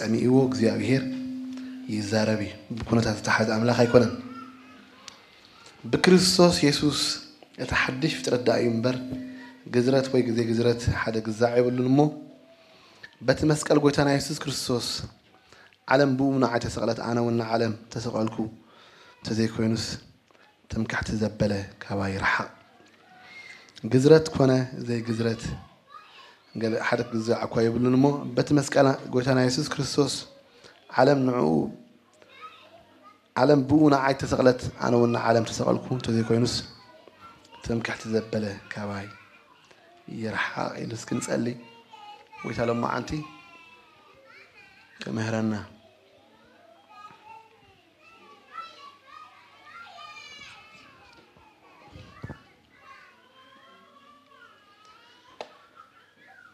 ጸሚእዎ እግዚኣብሔር ይዛረብ እዩ። ብኩነታት ዝተሓዘ ኣምላኽ ኣይኮነን። ብክርስቶስ የሱስ እቲ ሓድሽ ፍጥረት ደኣ እዩ እምበር፣ ግዝረት ወይ ግዜ ግዝረት ሓደ ግዛዕ የብሉን። እሞ በቲ መስቀል ጎይታና የሱስ ክርስቶስ፣ ዓለም ብኡ ንዓይ ተሰቕለት፣ ኣነ እውን ንዓለም ተሰቐልኩ እንተዘይኮይኑስ፣ ትምክሕቲ ዘበለ ካባይ ይርሓቕ። ግዝረት ኮነ ዘይግዝረት ገለ ሓደ ግዛዕ እኳ የብሉን። እሞ በቲ መስቀል ጎይታና የሱስ ክርስቶስ፣ ዓለም ንዕኡ ዓለም ብኡ ንዓይ ተሰቕለት፣ ኣነ እውን ንዓለም ተሰቐልኩ እንተዘይኮይኑስ፣ ትምክሕቲ ዘበለ ካባይ ይርሓቕ ኢሉ። እስኪ ንጸሊ። ጎይታ ሎማዓንቲ ክምህረና።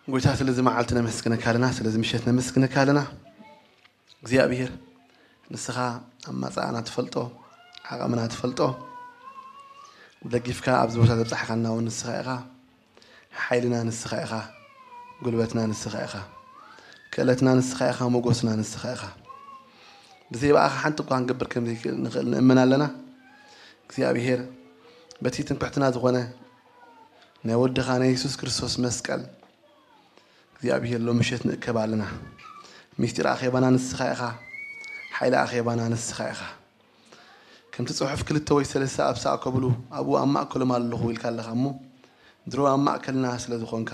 ጎይታ ስለዚ መዓልቲ ነመስግነካ ኣለና፣ ስለዚ ምሸት ነመስግነካ ኣለና። እግዚኣብሔር ንስኻ ኣማጻእና ትፈልጦ፣ ዓቐምና ትፈልጦ፣ ደጊፍካ ኣብዚ ቦታ ዘብጻሕካና እውን ንስኻ ኢኻ። ሓይልና ንስኻ ኢኻ፣ ጉልበትና ንስኻ ኢኻ፣ ክእለትና ንስኻ ኢኻ፣ ሞጎስና ንስኻ ኢኻ። ብዘይ ብኣኻ ሓንቲ እኳ ክንገብር ከም ዘይክእል ንኽእል ንእምን ኣለና። እግዚኣብሔር በቲ ትምክሕትና ዝኾነ ናይ ወድኻ ናይ የሱስ ክርስቶስ መስቀል እግዚኣብሔር ሎም ምሸት ንእከብ ኣለና። ምስጢር ኣኼባና ንስኻ ኢኻ፣ ሓይሊ ኣኼባና ንስኻ ኢኻ። ከምቲ ጽሑፍ ክልተ ወይ ሰለስተ ኣብ ዝኣከብሉ ኣብኡ ኣብ ማእከሎም ኣለኹ ኢልካ ኣለኻ እሞ፣ ድሮ ኣብ ማእከልና ስለ ዝኾንካ፣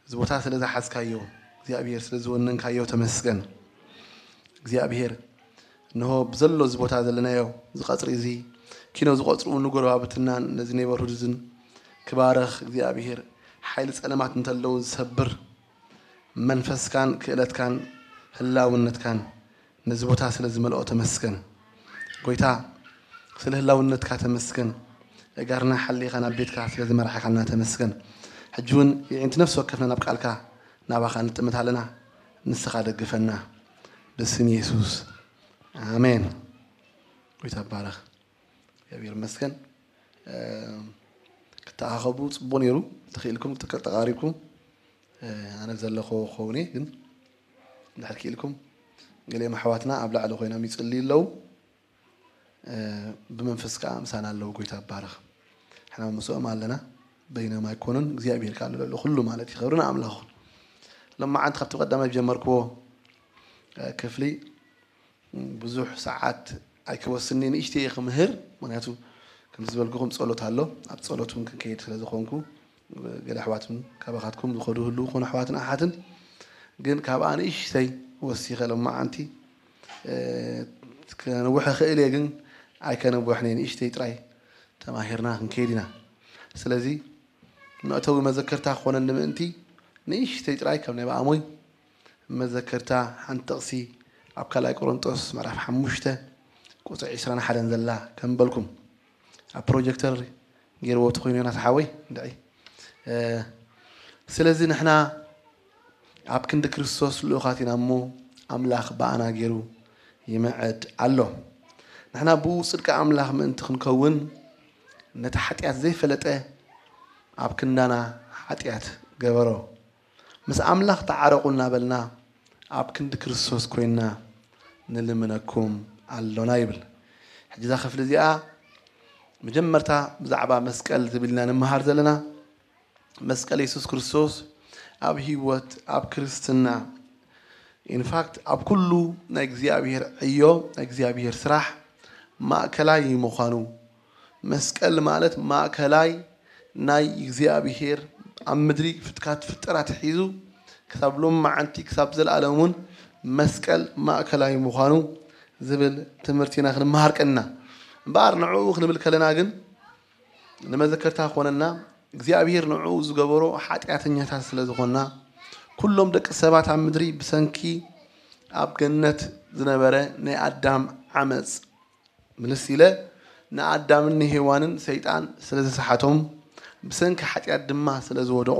እዚ ቦታ ስለ ዝሓዝካዮ፣ እግዚኣብሔር ስለ ዝወነንካዮ ተመስገን። እግዚኣብሔር እንሆ ብዘሎ እዚ ቦታ ዘለናዮ፣ እዚ ቀጽሪ እዚ፣ ኪኖ ዝቐጽሩ እውን ንጎረባብትናን ነዚ ኔበርሁድ እዝን ክባርኽ እግዚኣብሔር፣ ሓይሊ ጸለማት እንተለዉ ዝሰብር መንፈስካን ክእለትካን ህላውነትካን ነዚ ቦታ ስለ ዝመልኦ ተመስገን። ጎይታ ስለ ህላውነትካ ተመስገን። እጋርና ሓሊኻ ናብ ቤትካ ስለ ዝመራሕኻና ተመስገን። ሕጂ እውን የዒንቲ ነፍሲ ወከፍና ናብ ቃልካ ናባኻ ንጥምት ኣለና። ንስኻ ደግፈና። ብስም የሱስ ኣሜን። ጎይታ ይባረኽ። እግዚኣብሔር ይመስገን። እ፣ ክተኣኻኸቡ ጽቡቕ ነይሩ። ተኽኢልኩም ተቀ-፣ ተቓሪብኩም፣ እ፣ ኣነ ዘለኹ ክኸውን እየ፣ ግን እንድሕር ክኢልኩም ገሊኦም ኣሕዋትና ኣብ ላዕሊ ኮይኖም ይጽልዩ ኣለዉ። እ፣ ብመንፈስ ከኣ ምሳና ኣለዉ። ጎይታ ይባረኽ። ንሕና ምስኦም ኣለና። በይኖም ኣይኮኑን፣ እግዚኣብሔር ከኣ ኣሎ ኩሉ ማለት እዩ። ክብሪ ንኣምላኽ ይኹን። ሎማዓንቲ ካብቲ ቀዳማይ ዝጀመርክዎ፣ እ፣ ክፍሊ ብዙሕ ሰዓት ኣይክወስኒ፣ ንእሽተይ እየ ክምህር። ምኽንያቱ ከምዚ ዝበልኩኹም ጸሎት ኣሎ። ኣብ ጸሎት እውን ክንከይድ ስለ ዝኾንኩ፣ ገለ ኣሕዋት እውን ካባኻትኩም ዝኸዱ ህልዉ ክኾኑ፣ ኣሕዋትን ኣሓትን። ግን ካብኣ ንእሽተይ ወሲኸ ሎማዓንቲ፣ እ፣ ከነውሕ እኽእል እየ፣ ግን ኣይከነውሕን እየ። ንእሽተይ ጥራይ ተማሂርና ክንከይድ ኢና። ስለዚ መእተዊ መዘከርታ ክኾነኒ ምእንቲ ንእሽተይ ጥራይ ከም ናይ ብኣሞይ መዘከርታ ሓንቲ ጥቕሲ ኣብ ካልኣይ ቆሮንጦስ ምዕራፍ ሓሙሽተ ቁጽሪ ዕስራን ሓደን ዘላ ከንበልኩም። ኣብ ፕሮጀክተር ገይርዎ ተኾይኑ ዮናስ ሓወይ፣ እንድዒ። እ፣ ስለዚ ንሕና ኣብ ክንዲ ክርስቶስ ልኡኻት ኢና እሞ፣ ኣምላኽ ብኣና ገይሩ ይምዕድ ኣሎ። ንሕና ብኡ ጽድቂ ኣምላኽ ምእንቲ ክንከውን፣ ነቲ ሓጢኣት ዘይፈለጠ ኣብ ክንዳና ሓጢኣት ገበሮ። ምስ ኣምላኽ ተዓረቑ እናበልና ኣብ ክንዲ ክርስቶስ ኮይንና ንልምነኩም ኣሎና ይብል። ሕጂ እዛ ክፍሊ እዚኣ መጀመርታ ብዛዕባ መስቀል ዝብል ኢና ንምሃር ዘለና። መስቀል የሱስ ክርስቶስ ኣብ ህይወት፣ ኣብ ክርስትና፣ ኢንፋክት ኣብ ኩሉ ናይ እግዚኣብሔር ዕዮ፣ ናይ እግዚኣብሔር ስራሕ ማእከላይ ምዃኑ፣ መስቀል ማለት ማእከላይ ናይ እግዚኣብሔር ኣብ ምድሪ ፍትካት ፍጠራ ትሒዙ ክሳብ ሎም መዓንቲ ክሳብ ዘለኣለም እውን መስቀል ማእከላይ ምዃኑ ዝብል ትምህርቲ ኢና ክንመሃር ቀንና። እምበኣር ንዕኡ ክንብል ከለና ግን ንመዘከርታ ክኾነና እግዚኣብሔር ንዕኡ ዝገበሮ ሓጢኣተኛታት ስለ ዝኾንና፣ ኩሎም ደቂ ሰባት ኣብ ምድሪ ብሰንኪ ኣብ ገነት ዝነበረ ናይ ኣዳም ዓመፅ ምልስ ኢለ ንኣዳምን ንሄዋንን ሰይጣን ስለ ዝሰሓቶም፣ ብሰንኪ ሓጢኣት ድማ ስለ ዝወደቑ፣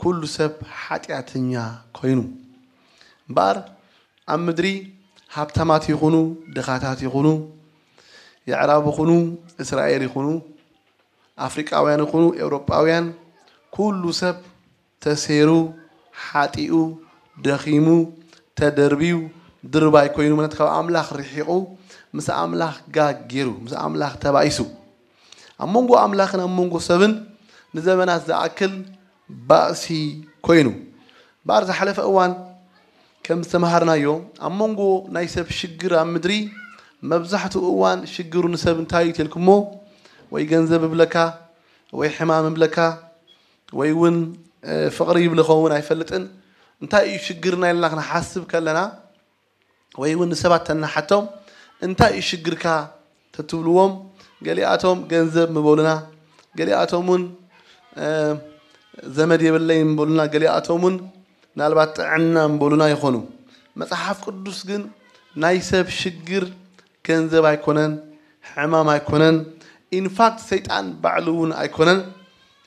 ኩሉ ሰብ ሓጢኣተኛ ኮይኑ። እምበኣር ኣብ ምድሪ ሃብታማት ይኹኑ፣ ድኻታት ይኹኑ፣ የዕራብ ይኹኑ፣ እስራኤል ይኹኑ፣ ኣፍሪቃውያን ይኹኑ፣ ኤውሮጳውያን፣ ኩሉ ሰብ ተሴሩ፣ ሓጢኡ፣ ደኺሙ፣ ተደርብዩ ድርባይ ኮይኑ፣ ማለት ካብ ኣምላኽ ርሒቑ፣ ምስ ኣምላኽ ጋግ ገይሩ፣ ምስ ኣምላኽ ተባኢሱ፣ ኣብ መንጎ ኣምላኽን ኣብ መንጎ ሰብን ንዘመናት ዝኣክል ባእሲ ኮይኑ። እምበኣር ዝሓለፈ እዋን ከም ዝተምሃርናዮ፣ ኣብ መንጎ ናይ ሰብ ሽግር ኣብ ምድሪ መብዛሕትኡ እዋን ሽግሩ ንሰብ እንታይ እዩ ተልኩሞ፣ ወይ ገንዘብ እብለካ፣ ወይ ሕማም እብለካ፣ ወይ እውን ፍቕሪ ይብለ ኸውን ኣይፈልጥን። እንታይ እዩ ሽግርና ኢልና ክንሓስብ ከለና፣ ወይ እውን ንሰባት ተናሓቶም እንታይ እዩ ሽግርካ ተትብልዎም፣ ገሊኣቶም ገንዘብ ምበሉና፣ ገሊኣቶም እውን ዘመድ የብለይ ምበሉና፣ ገሊኣቶም እውን ምናልባት ጥዕና ምበሉና ይኾኑ። መጽሓፍ ቅዱስ ግን ናይ ሰብ ሽግር ገንዘብ ኣይኮነን፣ ሕማም ኣይኮነን፣ ኢንፋክት ሰይጣን ባዕሉ እውን ኣይኮነን።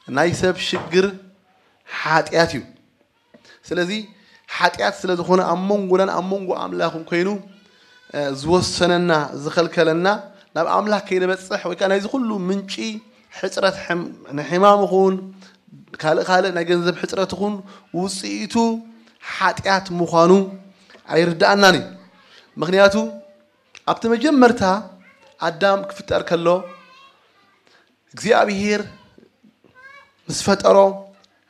ናይ ሰብ ሽግር ሓጢኣት እዩ። ስለዚ ሓጢኣት ስለ ዝኾነ ኣብ መንጎናን ኣብ መንጎ ኣምላኽን ኮይኑ ዝወሰነና፣ ዝኸልከለና፣ ናብ ኣምላኽ ከይንበጽሕ ወይ ከዓ ናይዚ ኩሉ ምንጪ ሕፅረት፣ ንሕማም ይኹን ካልእ ካልእ ናይ ገንዘብ ሕፅረት ይኹን ውፅኢቱ ሓጢኣት ምዃኑ ኣይርድኣናን እዩ። ምክንያቱ ኣብቲ መጀመርታ ኣዳም ክፍጠር ከሎ እግዚኣብሔር ምስ ፈጠሮ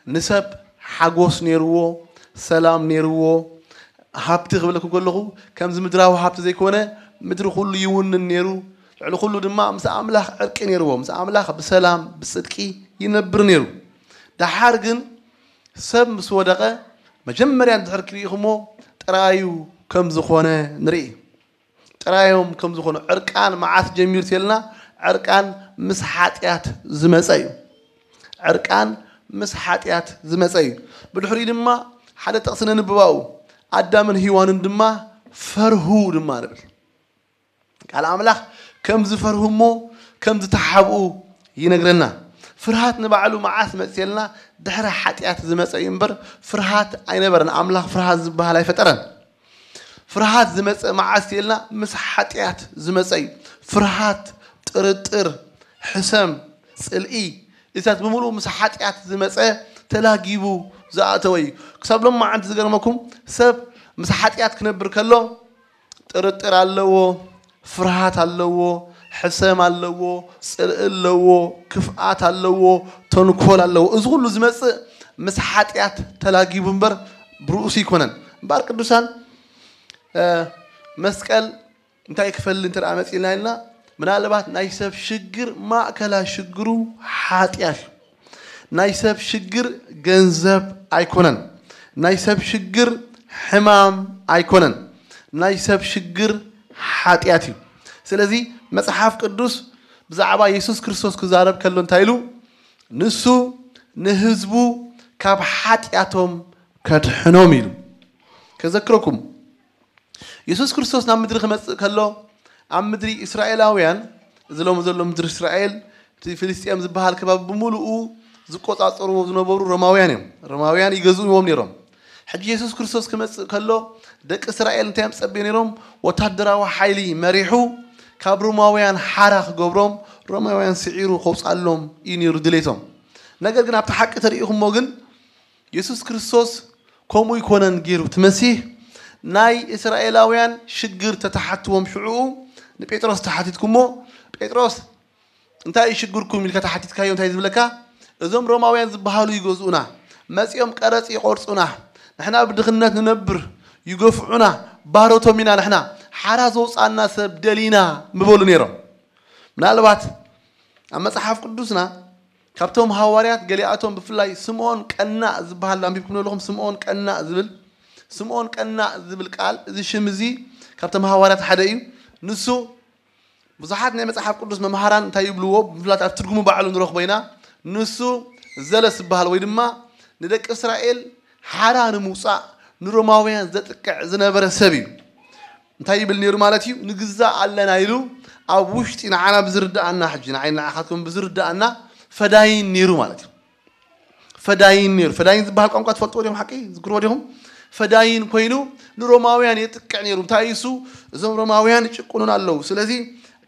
ንሰብ ሓጎስ ነይርዎ፣ ሰላም ነይርዎ። ሃብቲ ክብለኩም ከለኹ ከምዚ ምድራዊ ሃብቲ ዘይኮነ፣ ምድሪ ኩሉ ይውንን ነይሩ። ልዕሊ ኩሉ ድማ ምስ ኣምላኽ ዕርቂ ነይርዎ። ምስ ኣምላኽ ብሰላም ብጽድቂ ይነብር ነይሩ። ደሓር ግን ሰብ ምስ ወደቐ መጀመርያ እንድሕር ክርኢኹሞ ጥራዩ ከም ዝኾነ ንርኢ። ጥራዮም ከም ዝኾኑ ዕርቃን መዓስ ጀሚሩ ተልና፣ ዕርቃን ምስ ሓጢኣት ዝመጸ እዩ። ዕርቃን ምስ ሓጢኣት ዝመጸ እዩ። ብድሕሪኡ ድማ ሓደ ጥቕሲ ነንብብ ኣብኡ፣ ኣዳምን ሄዋንን ድማ ፈርሁ ድማ ንብል። ቃል ኣምላኽ ከም ዝፈርሁ እሞ ከም ዝተሓብኡ ይነግረና። ፍርሃት ንባዕሉ መዓስ መጽኤልና? ድሕሪ ሓጢኣት ዝመጸ እዩ እምበር ፍርሃት ኣይነበረን። ኣምላኽ ፍርሃት ዝበሃል ኣይፈጠረን። ፍርሃት ዝመጸ መዓስ ኢልና? ምስ ሓጢኣት ዝመጸ እዩ። ፍርሃት፣ ጥርጥር፣ ሕሰም፣ ጽልኢ፣ እዚታት ብምሉእ ምስ ሓጢኣት ዝመጸ ተላጊቡ ዝኣተወ እዩ። ክሳብ ሎማዓንቲ ዝገርመኩም ሰብ ምስ ሓጢኣት ክነብር ከሎ ጥርጥር ኣለዎ፣ ፍርሃት ኣለዎ፣ ሕሰም ኣለዎ፣ ጽልኢ ኣለዎ፣ ክፍኣት ኣለዎ፣ ተንኮል ኣለዎ። እዚ ኩሉ ዝመጽእ ምስ ሓጢኣት ተላጊቡ እምበር ብርእሱ ኣይኮነን። እምበኣር ቅዱሳን፣ እ፣ መስቀል እንታይ ክፈሊ እንተ ደኣ መጺእና ኢልና፣ ምናልባት ናይ ሰብ ሽግር ማእከላይ ሽግሩ ሓጢኣት እዩ። ናይ ሰብ ሽግር ገንዘብ ኣይኮነን። ናይ ሰብ ሽግር ሕማም ኣይኮነን። ናይ ሰብ ሽግር ሓጢኣት እዩ። ስለዚ መጽሓፍ ቅዱስ ብዛዕባ የሱስ ክርስቶስ ክዛረብ ከሎ እንታይ ኢሉ? ንሱ ንህዝቡ ካብ ሓጢኣቶም ከድሕኖም ኢሉ። ከዘክረኩም፣ የሱስ ክርስቶስ ናብ ምድሪ ክመጽእ ከሎ ኣብ ምድሪ እስራኤላውያን፣ እዚ ሎሚ ዘሎ ምድሪ እስራኤል፣ እቲ ፍልስጤም ዝበሃል ከባቢ ብምሉኡ ዝቆጻጸርዎ ዝነበሩ ሮማውያን እዮም። ሮማውያን ይገዝእዎም ነይሮም። ሕጂ የሱስ ክርስቶስ ክመጽእ ከሎ ደቂ እስራኤል እንታይ እዮም ዝጸበዩ ነይሮም? ወታደራዊ ሓይሊ መሪሑ ካብ ሮማውያን ሓራ ክገብሮም፣ ሮማውያን ስዒሩ ከውጻሎም እዩ ነይሩ ድሌቶም። ነገር ግን ኣብቲ ሓቂ ተሪኢኹሞ ግን የሱስ ክርስቶስ ከምኡ ኣይኮነን ገይሩ። እቲ መሲህ ናይ እስራኤላውያን ሽግር ተተሓትዎም ሽዑኡ ንጴጥሮስ ተሓቲትኩሞ፣ ጴጥሮስ እንታይ እዩ ሽግርኩም ኢልካ ተሓቲትካዮ እንታይ ዝብለካ? እዞም ሮማውያን ዝበሃሉ ይገዝኡና፣ መጺኦም ቀረጽ ይቆርጹና፣ ንሕና ብድኽነት ንነብር፣ ይገፍዑና፣ ባሮቶም ኢና ንሕና፣ ሓራ ዘውጻና ሰብ ደሊና ምበሉ ነይሮም። ምናልባት ኣብ መጽሓፍ ቅዱስና ካብቶም ሃዋርያት ገሊኣቶም ብፍላይ ስምዖን ቀናእ ዝበሃል ኣንቢብኩም ኣለኹም። ስምዖን ቀናእ ዝብል፣ ስምዖን ቀናእ ዝብል ቃል፣ እዚ ሽም እዚ ካብቶም ሃዋርያት ሓደ እዩ። ንሱ ብዙሓት ናይ መጽሓፍ ቅዱስ መምሃራን እንታይ ይብልዎ? ብፍላት ኣብ ትርጉሙ ባዕሉ ንረኽቦ ኢና። ንሱ ዘለስ ዝበሃል ወይ ድማ ንደቂ እስራኤል ሓራ ንምውጻእ ንሮማውያን ዘጥቅዕ ዝነበረ ሰብ እዩ። እንታይ ይብል ነይሩ ማለት እዩ? ንግዛእ ኣለና ኢሉ ኣብ ውሽጢ ንዓና ብዝርድኣና፣ ሕጂ ንዓይ ንዓኻትኩም ብዝርድኣና ፈዳይን ነይሩ ማለት እዩ። ፈዳይን ነይሩ። ፈዳይን ዝበሃል ቋንቋ ትፈልጥዎ ዲኹም? ሓቂ ዝክርዎ ዲኹም? ፈዳይን ኮይኑ ንሮማውያን የጥቅዕ ነይሩ። እንታይ እዩ እሱ? እዞም ሮማውያን ይጭቁኑና ኣለዉ። ስለዚ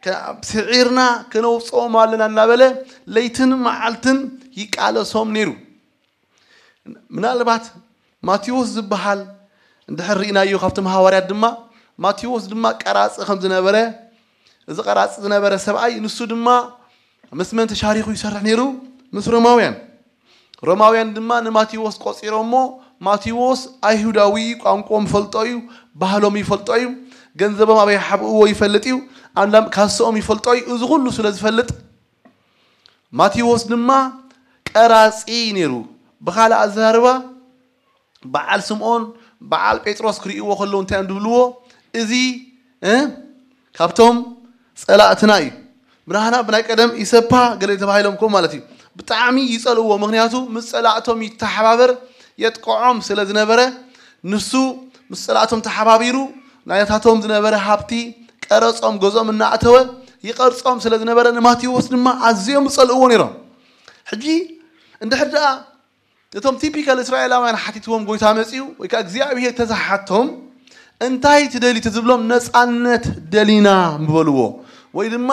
ከ-፣ ስዒርና ከነውፅኦም ኣለና እናበለ ለይትን መዓልትን ይቃለሶም ነይሩ። ምናልባት ማቴዎስ ዝበሃል እንድሕር ርኢናዮ ካብቶም ሃዋርያት ድማ፣ ማቴዎስ ድማ ቀራጺ ከም ዝነበረ፣ እዚ ቀራጺ ዝነበረ ሰብኣይ ንሱ ድማ ምስ መን ተሻሪኹ ይሰርሕ ነይሩ? ምስ ሮማውያን። ሮማውያን ድማ ንማቴዎስ ቆጺሮሞ፣ ማቴዎስ ኣይሁዳዊ፣ ቋንቋኦም ይፈልጦ እዩ፣ ባህሎም ይፈልጦ እዩ፣ ገንዘቦም ኣበይ ሓብእዎ ይፈልጥ እዩ፣ ኣንዳም ካስኦም ይፈልጦ እዩ። እዚ ኩሉ ስለ ዝፈልጥ ማቴዎስ ድማ ቀራጺ ነይሩ። ብኻልእ ኣዘራርባ በዓል ስምዖን፣ በዓል ጴጥሮስ ክርእይዎ ከለዉ እንታይ እዮም ዝብልዎ? እዚ እ ካብቶም ጸላእትና እዩ። ብናህና ብናይ ቀደም ኢሰፓ ገለ ተባሂሎም ከምኡ ማለት እዩ። ብጣዕሚ ይጸልእዎ። ምክንያቱ ምስ ጸላእቶም ይተሓባበር፣ የጥቅዖም ስለ ዝነበረ፣ ንሱ ምስ ጸላእቶም ተሓባቢሩ ናይታቶም ዝነበረ ሃብቲ ቀረጾም ገዝኦም እናእተወ ይቐርጾም ስለ ዝነበረ ንማቴዎስ ድማ ኣዝዮም ይጸልእዎ ነይሮም። ሕጂ እንድሕር ደኣ እቶም ቲፒካል እስራኤላውያን ሓቲትዎም ጎይታ መጺኡ ወይ ከዓ እግዚኣብሔር ተዝሓቶም እንታይ ትደሊ ትዝብሎም ነፃነት ደሊና ምበልዎ ወይ ድማ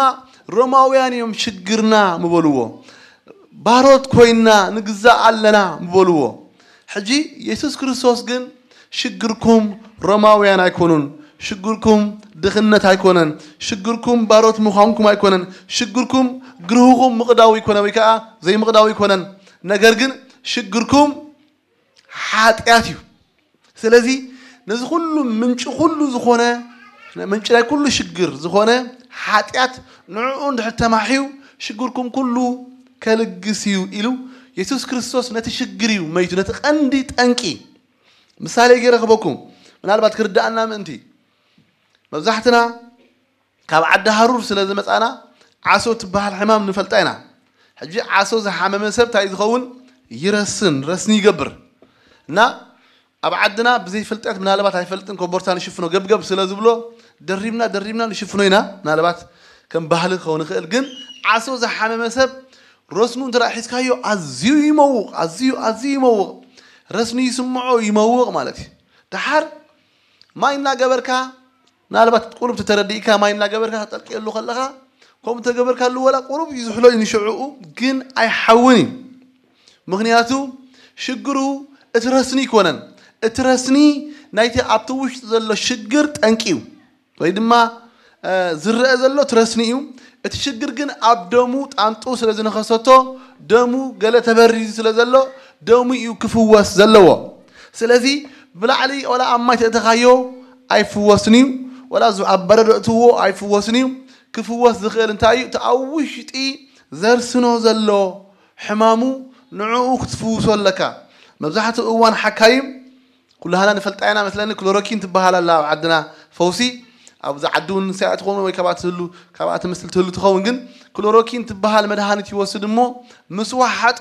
ሮማውያን እዮም ሽግርና ምበልዎ ባሮት ኮይና ንግዛእ ኣለና ምበልዎ ሕጂ የሱስ ክርስቶስ ግን ሽግርኩም ሮማውያን ኣይኮኑን ሽግርኩም ድኽነት ኣይኮነን ሽግርኩም ባሮት ምዃንኩም ኣይኮነን ሽግርኩም ግርህኹም ምቕዳው ይኮነ ወይ ከዓ ዘይምቕዳው ይኮነን ነገር ግን ሽግርኩም ሓጢኣት እዩ። ስለዚ ነዚ ኩሉ ምንጪ ኩሉ ዝኾነ ምንጪ ናይ ኩሉ ሽግር ዝኾነ ሓጢኣት ንዕኡ እንድሕር ተማሕዩ ሽግርኩም ኩሉ ከልግስ እዩ ኢሉ የሱስ ክርስቶስ ነቲ ሽግር እዩ መይቱ ነቲ ቀንዲ ጠንቂ ምሳሌ ገይረ ክበኩም ምናልባት ክርዳኣና ምእንቲ መብዛሕትና ካብ ዓዲ ሃሩር ስለ ዝመጻና ዓሶ ትበሃል ሕማም ንፈልጣ ኢና። ሕጂ ዓሶ ዝሓመመ ሰብ እንታይ ዝኸውን ይረስን ረስኒ ይገብር እና ኣብ ዓድና ብዘይ ፍልጠት ምናልባት ኣይፈልጥን ኮቦርታ ንሽፍኖ ገብገብ ስለ ዝብሎ ደሪብና ደሪብና ንሽፍኖ ኢና ምናልባት ከም ባህሊ ክኸውን ይኽእል ግን ዓሶ ዝሓመመ ሰብ ረስኑ እንተ ሒዝካዮ ኣዝዩ ይመውቕ ኣዝዩ ኣዝዩ ይመውቕ ረስኑ ይስምዖ ይመውቕ ማለት እዩ ድሓር ማይ እናገበርካ ምናልባት ቁሩብ ተተረዲእካ ማይ እናገበርካ ተጠልቅየሉ ከለኻ ከምኡ ተገበርካሉ ወላ ቁሩብ ይዝሕሎ እዩ ንሽዕኡ ግን ኣይሓውን እዩ ምክንያቱ ሽግሩ እቲ ረስኒ ይኮነን እቲ ረስኒ ናይቲ ኣብቲ ውሽጢ ዘሎ ሽግር ጠንቂ እዩ ወይ ድማ ዝረአ ዘሎ እቲ ረስኒ እዩ እቲ ሽግር ግን ኣብ ደሙ ጣንጡ ስለ ዝነኸሰቶ ደሙ ገለ ተበሪዙ ስለ ዘሎ ደሙ እዩ ክፍወስ ዘለዎ ስለዚ ብላዕሊ ወላ ኣብ ማይ ተእተኻዮ ኣይፍወስን እዩ ወላ ኣብ በረዶ እትዎ ኣይፍወስን እዩ ክፍወስ ዝኽእል እንታይ እዩ እቲ ኣብ ውሽጢ ዘርስኖ ዘሎ ሕማሙ ንዕኡ ክትፍውሶ ኣለካ መብዛሕትኡ እዋን ሓካይም ኩላህና ንፈልጣ ኢና መስለኒ ክሎሮኪን ትበሃል ኣላ ኣብ ዓድና ፈውሲ ኣብዚ ዓዲ እውን ንሳያ ትኸውን ወይ ካብኣ ትህሉ ካብኣ ትምስል ትህሉ ትኸውን ግን ክሎሮኪን ትበሃል መድሃኒት ይወስድ እሞ ምስ ወሓጦ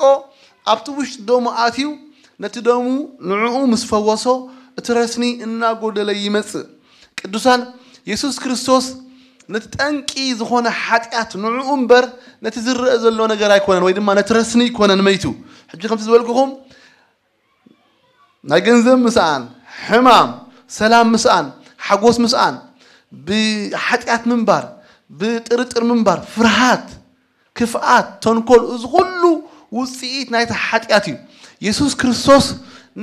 ኣብቲ ውሽጢ ደሙ ኣትዩ ነቲ ደሙ ንዕኡ ምስ ፈወሶ እቲ ረስኒ እናጎደለ ይመጽእ ቅዱሳን የሱስ ክርስቶስ ነቲ ጠንቂ ዝኾነ ሓጢኣት ንዕኡ እምበር ነቲ ዝረአ ዘሎ ነገር ኣይኮነን ወይ ድማ ነቲ ረስኒ ኣይኮነን መይቱ ሕጂ ከምቲ ዝበልኩኹም ናይ ገንዘብ ምስኣን፣ ሕማም፣ ሰላም ምስኣን፣ ሓጎስ ምስኣን፣ ብሓጢኣት ምንባር፣ ብጥርጥር ምንባር፣ ፍርሃት፣ ክፍኣት፣ ተንኮል፣ እዚ ኩሉ ውፅኢት ናይቲ ሓጢኣት እዩ። የሱስ ክርስቶስ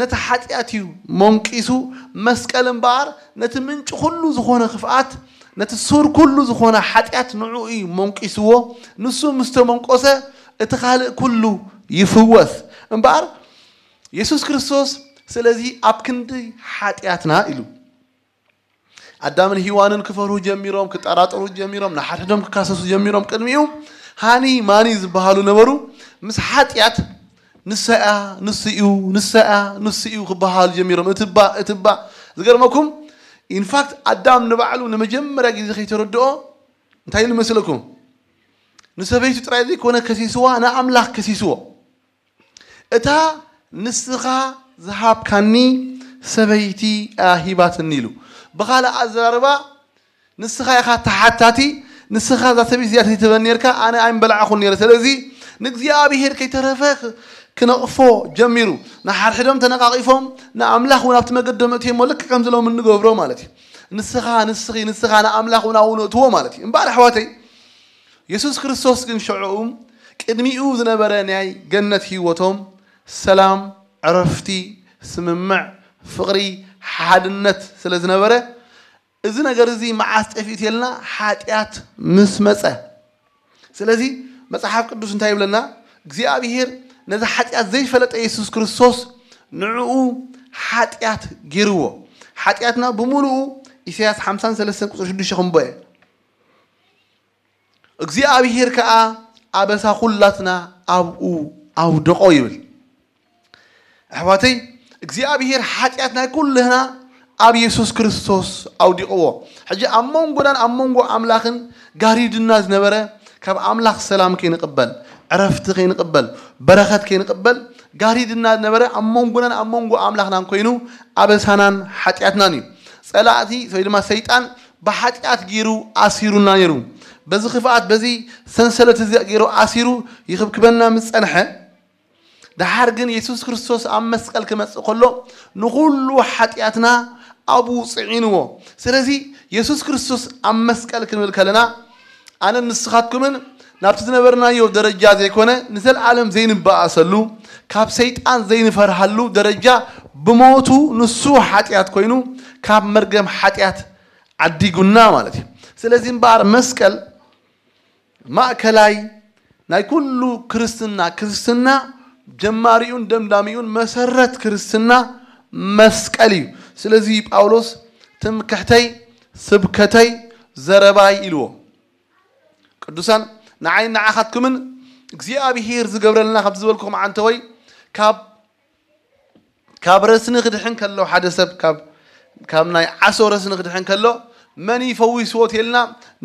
ነቲ ሓጢኣት እዩ መንቂሱ፣ መስቀል እምበኣር ነቲ ምንጪ ኩሉ ዝኾነ ክፍኣት፣ ነቲ ሱር ኩሉ ዝኾነ ሓጢኣት ንዕኡ እዩ መንቂስዎ። ንሱ ምስ ተመንቆሰ እቲ ካልእ ኩሉ ይፍወስ። እምበኣር የሱስ ክርስቶስ ስለዚ ኣብ ክንዲ ሓጢኣትና ኢሉ ኣዳምን ሂዋንን ክፈርሁ ጀሚሮም ክጠራጠሩ ጀሚሮም ንሓድሕዶም ክካሰሱ ጀሚሮም ቅድሚኡ ሃኒ ማኒ ዝበሃሉ ነበሩ ምስ ሓጢኣት ንሰያ ንስኡ ንሰያ ንስኡ ክበሃሉ ጀሚሮም እትባ እትባ ዝገርመኩም ኢንፋክት ኣዳም ንባዕሉ ንመጀመርያ ግዜ ከይተረድኦ እንታይ ኢሉ መስለኩም ንሰበይቱ ጥራይ ዘይኮነ ከሲስዋ ንኣምላኽ ከሲስዎ እታ ንስኻ ዝሃብካኒ ሰበይቲ እያ ሂባትኒ ኢሉ። ብኻልእ ኣዘራርባ ንስኻ ኢኻ ተሓታቲ፣ ንስኻ እዛ ሰበይቲ እዚኣ ተትህበኒ ነርካ ኣነ ኣይምበላዕኹን ነይረ። ስለዚ ንእግዚኣብሄር ከይተረፈ ክነቕፎ ጀሚሩ። ንሓድሕዶም ተነቓቒፎም ንኣምላኽ እውን ኣብቲ መገዶም እትየሞ ልክዕ ከምዚ ሎም እንገብሮ ማለት እዩ። ንስኻ ንስኺ ንስኻ ንኣምላኽ እውን ኣብኡ ነእትዎ ማለት እዩ። እምበኣር ኣሕዋተይ የሱስ ክርስቶስ ግን ሽዑኡ ቅድሚኡ ዝነበረ ናይ ገነት ህይወቶም ሰላም፣ ዕረፍቲ፣ ስምምዕ፣ ፍቕሪ፣ ሓድነት ስለ ዝነበረ፣ እዚ ነገር እዚ መዓስ ጠፊኡ ተልና? ሓጢኣት ምስ መጸ። ስለዚ መጽሓፍ ቅዱስ እንታይ ይብለና? እግዚኣብሔር ነዚ ሓጢኣት ዘይፈለጠ የሱስ ክርስቶስ ንዕኡ ሓጢኣት ገይርዎ። ሓጢኣትና ብምሉኡ፣ ኢሳያስ ሓምሳን ሰለስተን ቁጽሪ ሽዱሽተ ክንቦ እየ። እግዚኣብሔር ከኣ ኣበሳ ኩላትና ኣብኡ ኣውደቖ ይብል። ኣሕዋተይ፣ እግዚኣብሔር ሓጢኣት ናይ ኩልህና ኣብ የሱስ ክርስቶስ ኣውዲቕዎ። ሕጂ ኣብ መንጎናን ኣብ መንጎ ኣምላኽን ጋሪድና ዝነበረ፣ ካብ ኣምላኽ ሰላም ከይንቕበል፣ ዕረፍቲ ከይንቕበል፣ በረኸት ከይንቕበል ጋሪድና ዝነበረ፣ ኣብ መንጎናን ኣብ መንጎ ኣምላኽናን ኮይኑ ኣበሳናን ሓጢኣትናን እዩ። ጸላእቲ ወይ ድማ ሰይጣን ብሓጢኣት ገይሩ ኣሲሩና ነይሩ። በዚ ክፍኣት፣ በዚ ሰንሰለት እዚ ገይሩ ኣሲሩ ይኽብክበና ምስ ጸንሐ፣ ደሓር ግን የሱስ ክርስቶስ ኣብ መስቀል ክመጽእ ከሎ ንኹሉ ሓጢኣትና ኣብኡ ጽዒንዎ። ስለዚ የሱስ ክርስቶስ ኣብ መስቀል ክንብል ከለና፣ ኣነን ንስኻትኩምን ናብቲ ዝነበርናዮ ደረጃ ዘይኮነ፣ ንዘለኣለም ዘይንበኣሰሉ፣ ካብ ሰይጣን ዘይንፈርሃሉ ደረጃ ብሞቱ፣ ንሱ ሓጢኣት ኮይኑ ካብ መርገም ሓጢኣት ዓዲጉና ማለት እዩ። ስለዚ እምበኣር መስቀል ማእከላይ ናይ ኩሉ ክርስትና፣ ክርስትና ጀማሪኡን ደምዳሚኡን መሰረት ክርስትና መስቀል እዩ። ስለዚ ጳውሎስ ትምክሕተይ፣ ስብከተይ፣ ዘረባይ ኢልዎ። ቅዱሳን፣ ንዓይ ንዓኻትኩምን እግዚኣብሄር ዝገብረልና ካብ ዝበልኩም ዓንተወይ፣ ካብ ካብ ረስኒ ክድሕን ከሎ፣ ሓደ ሰብ ካብ ካብ ናይ ዓሶ ረስኒ ክድሕን ከሎ፣ መን ይፈዊስዎ ተልና፣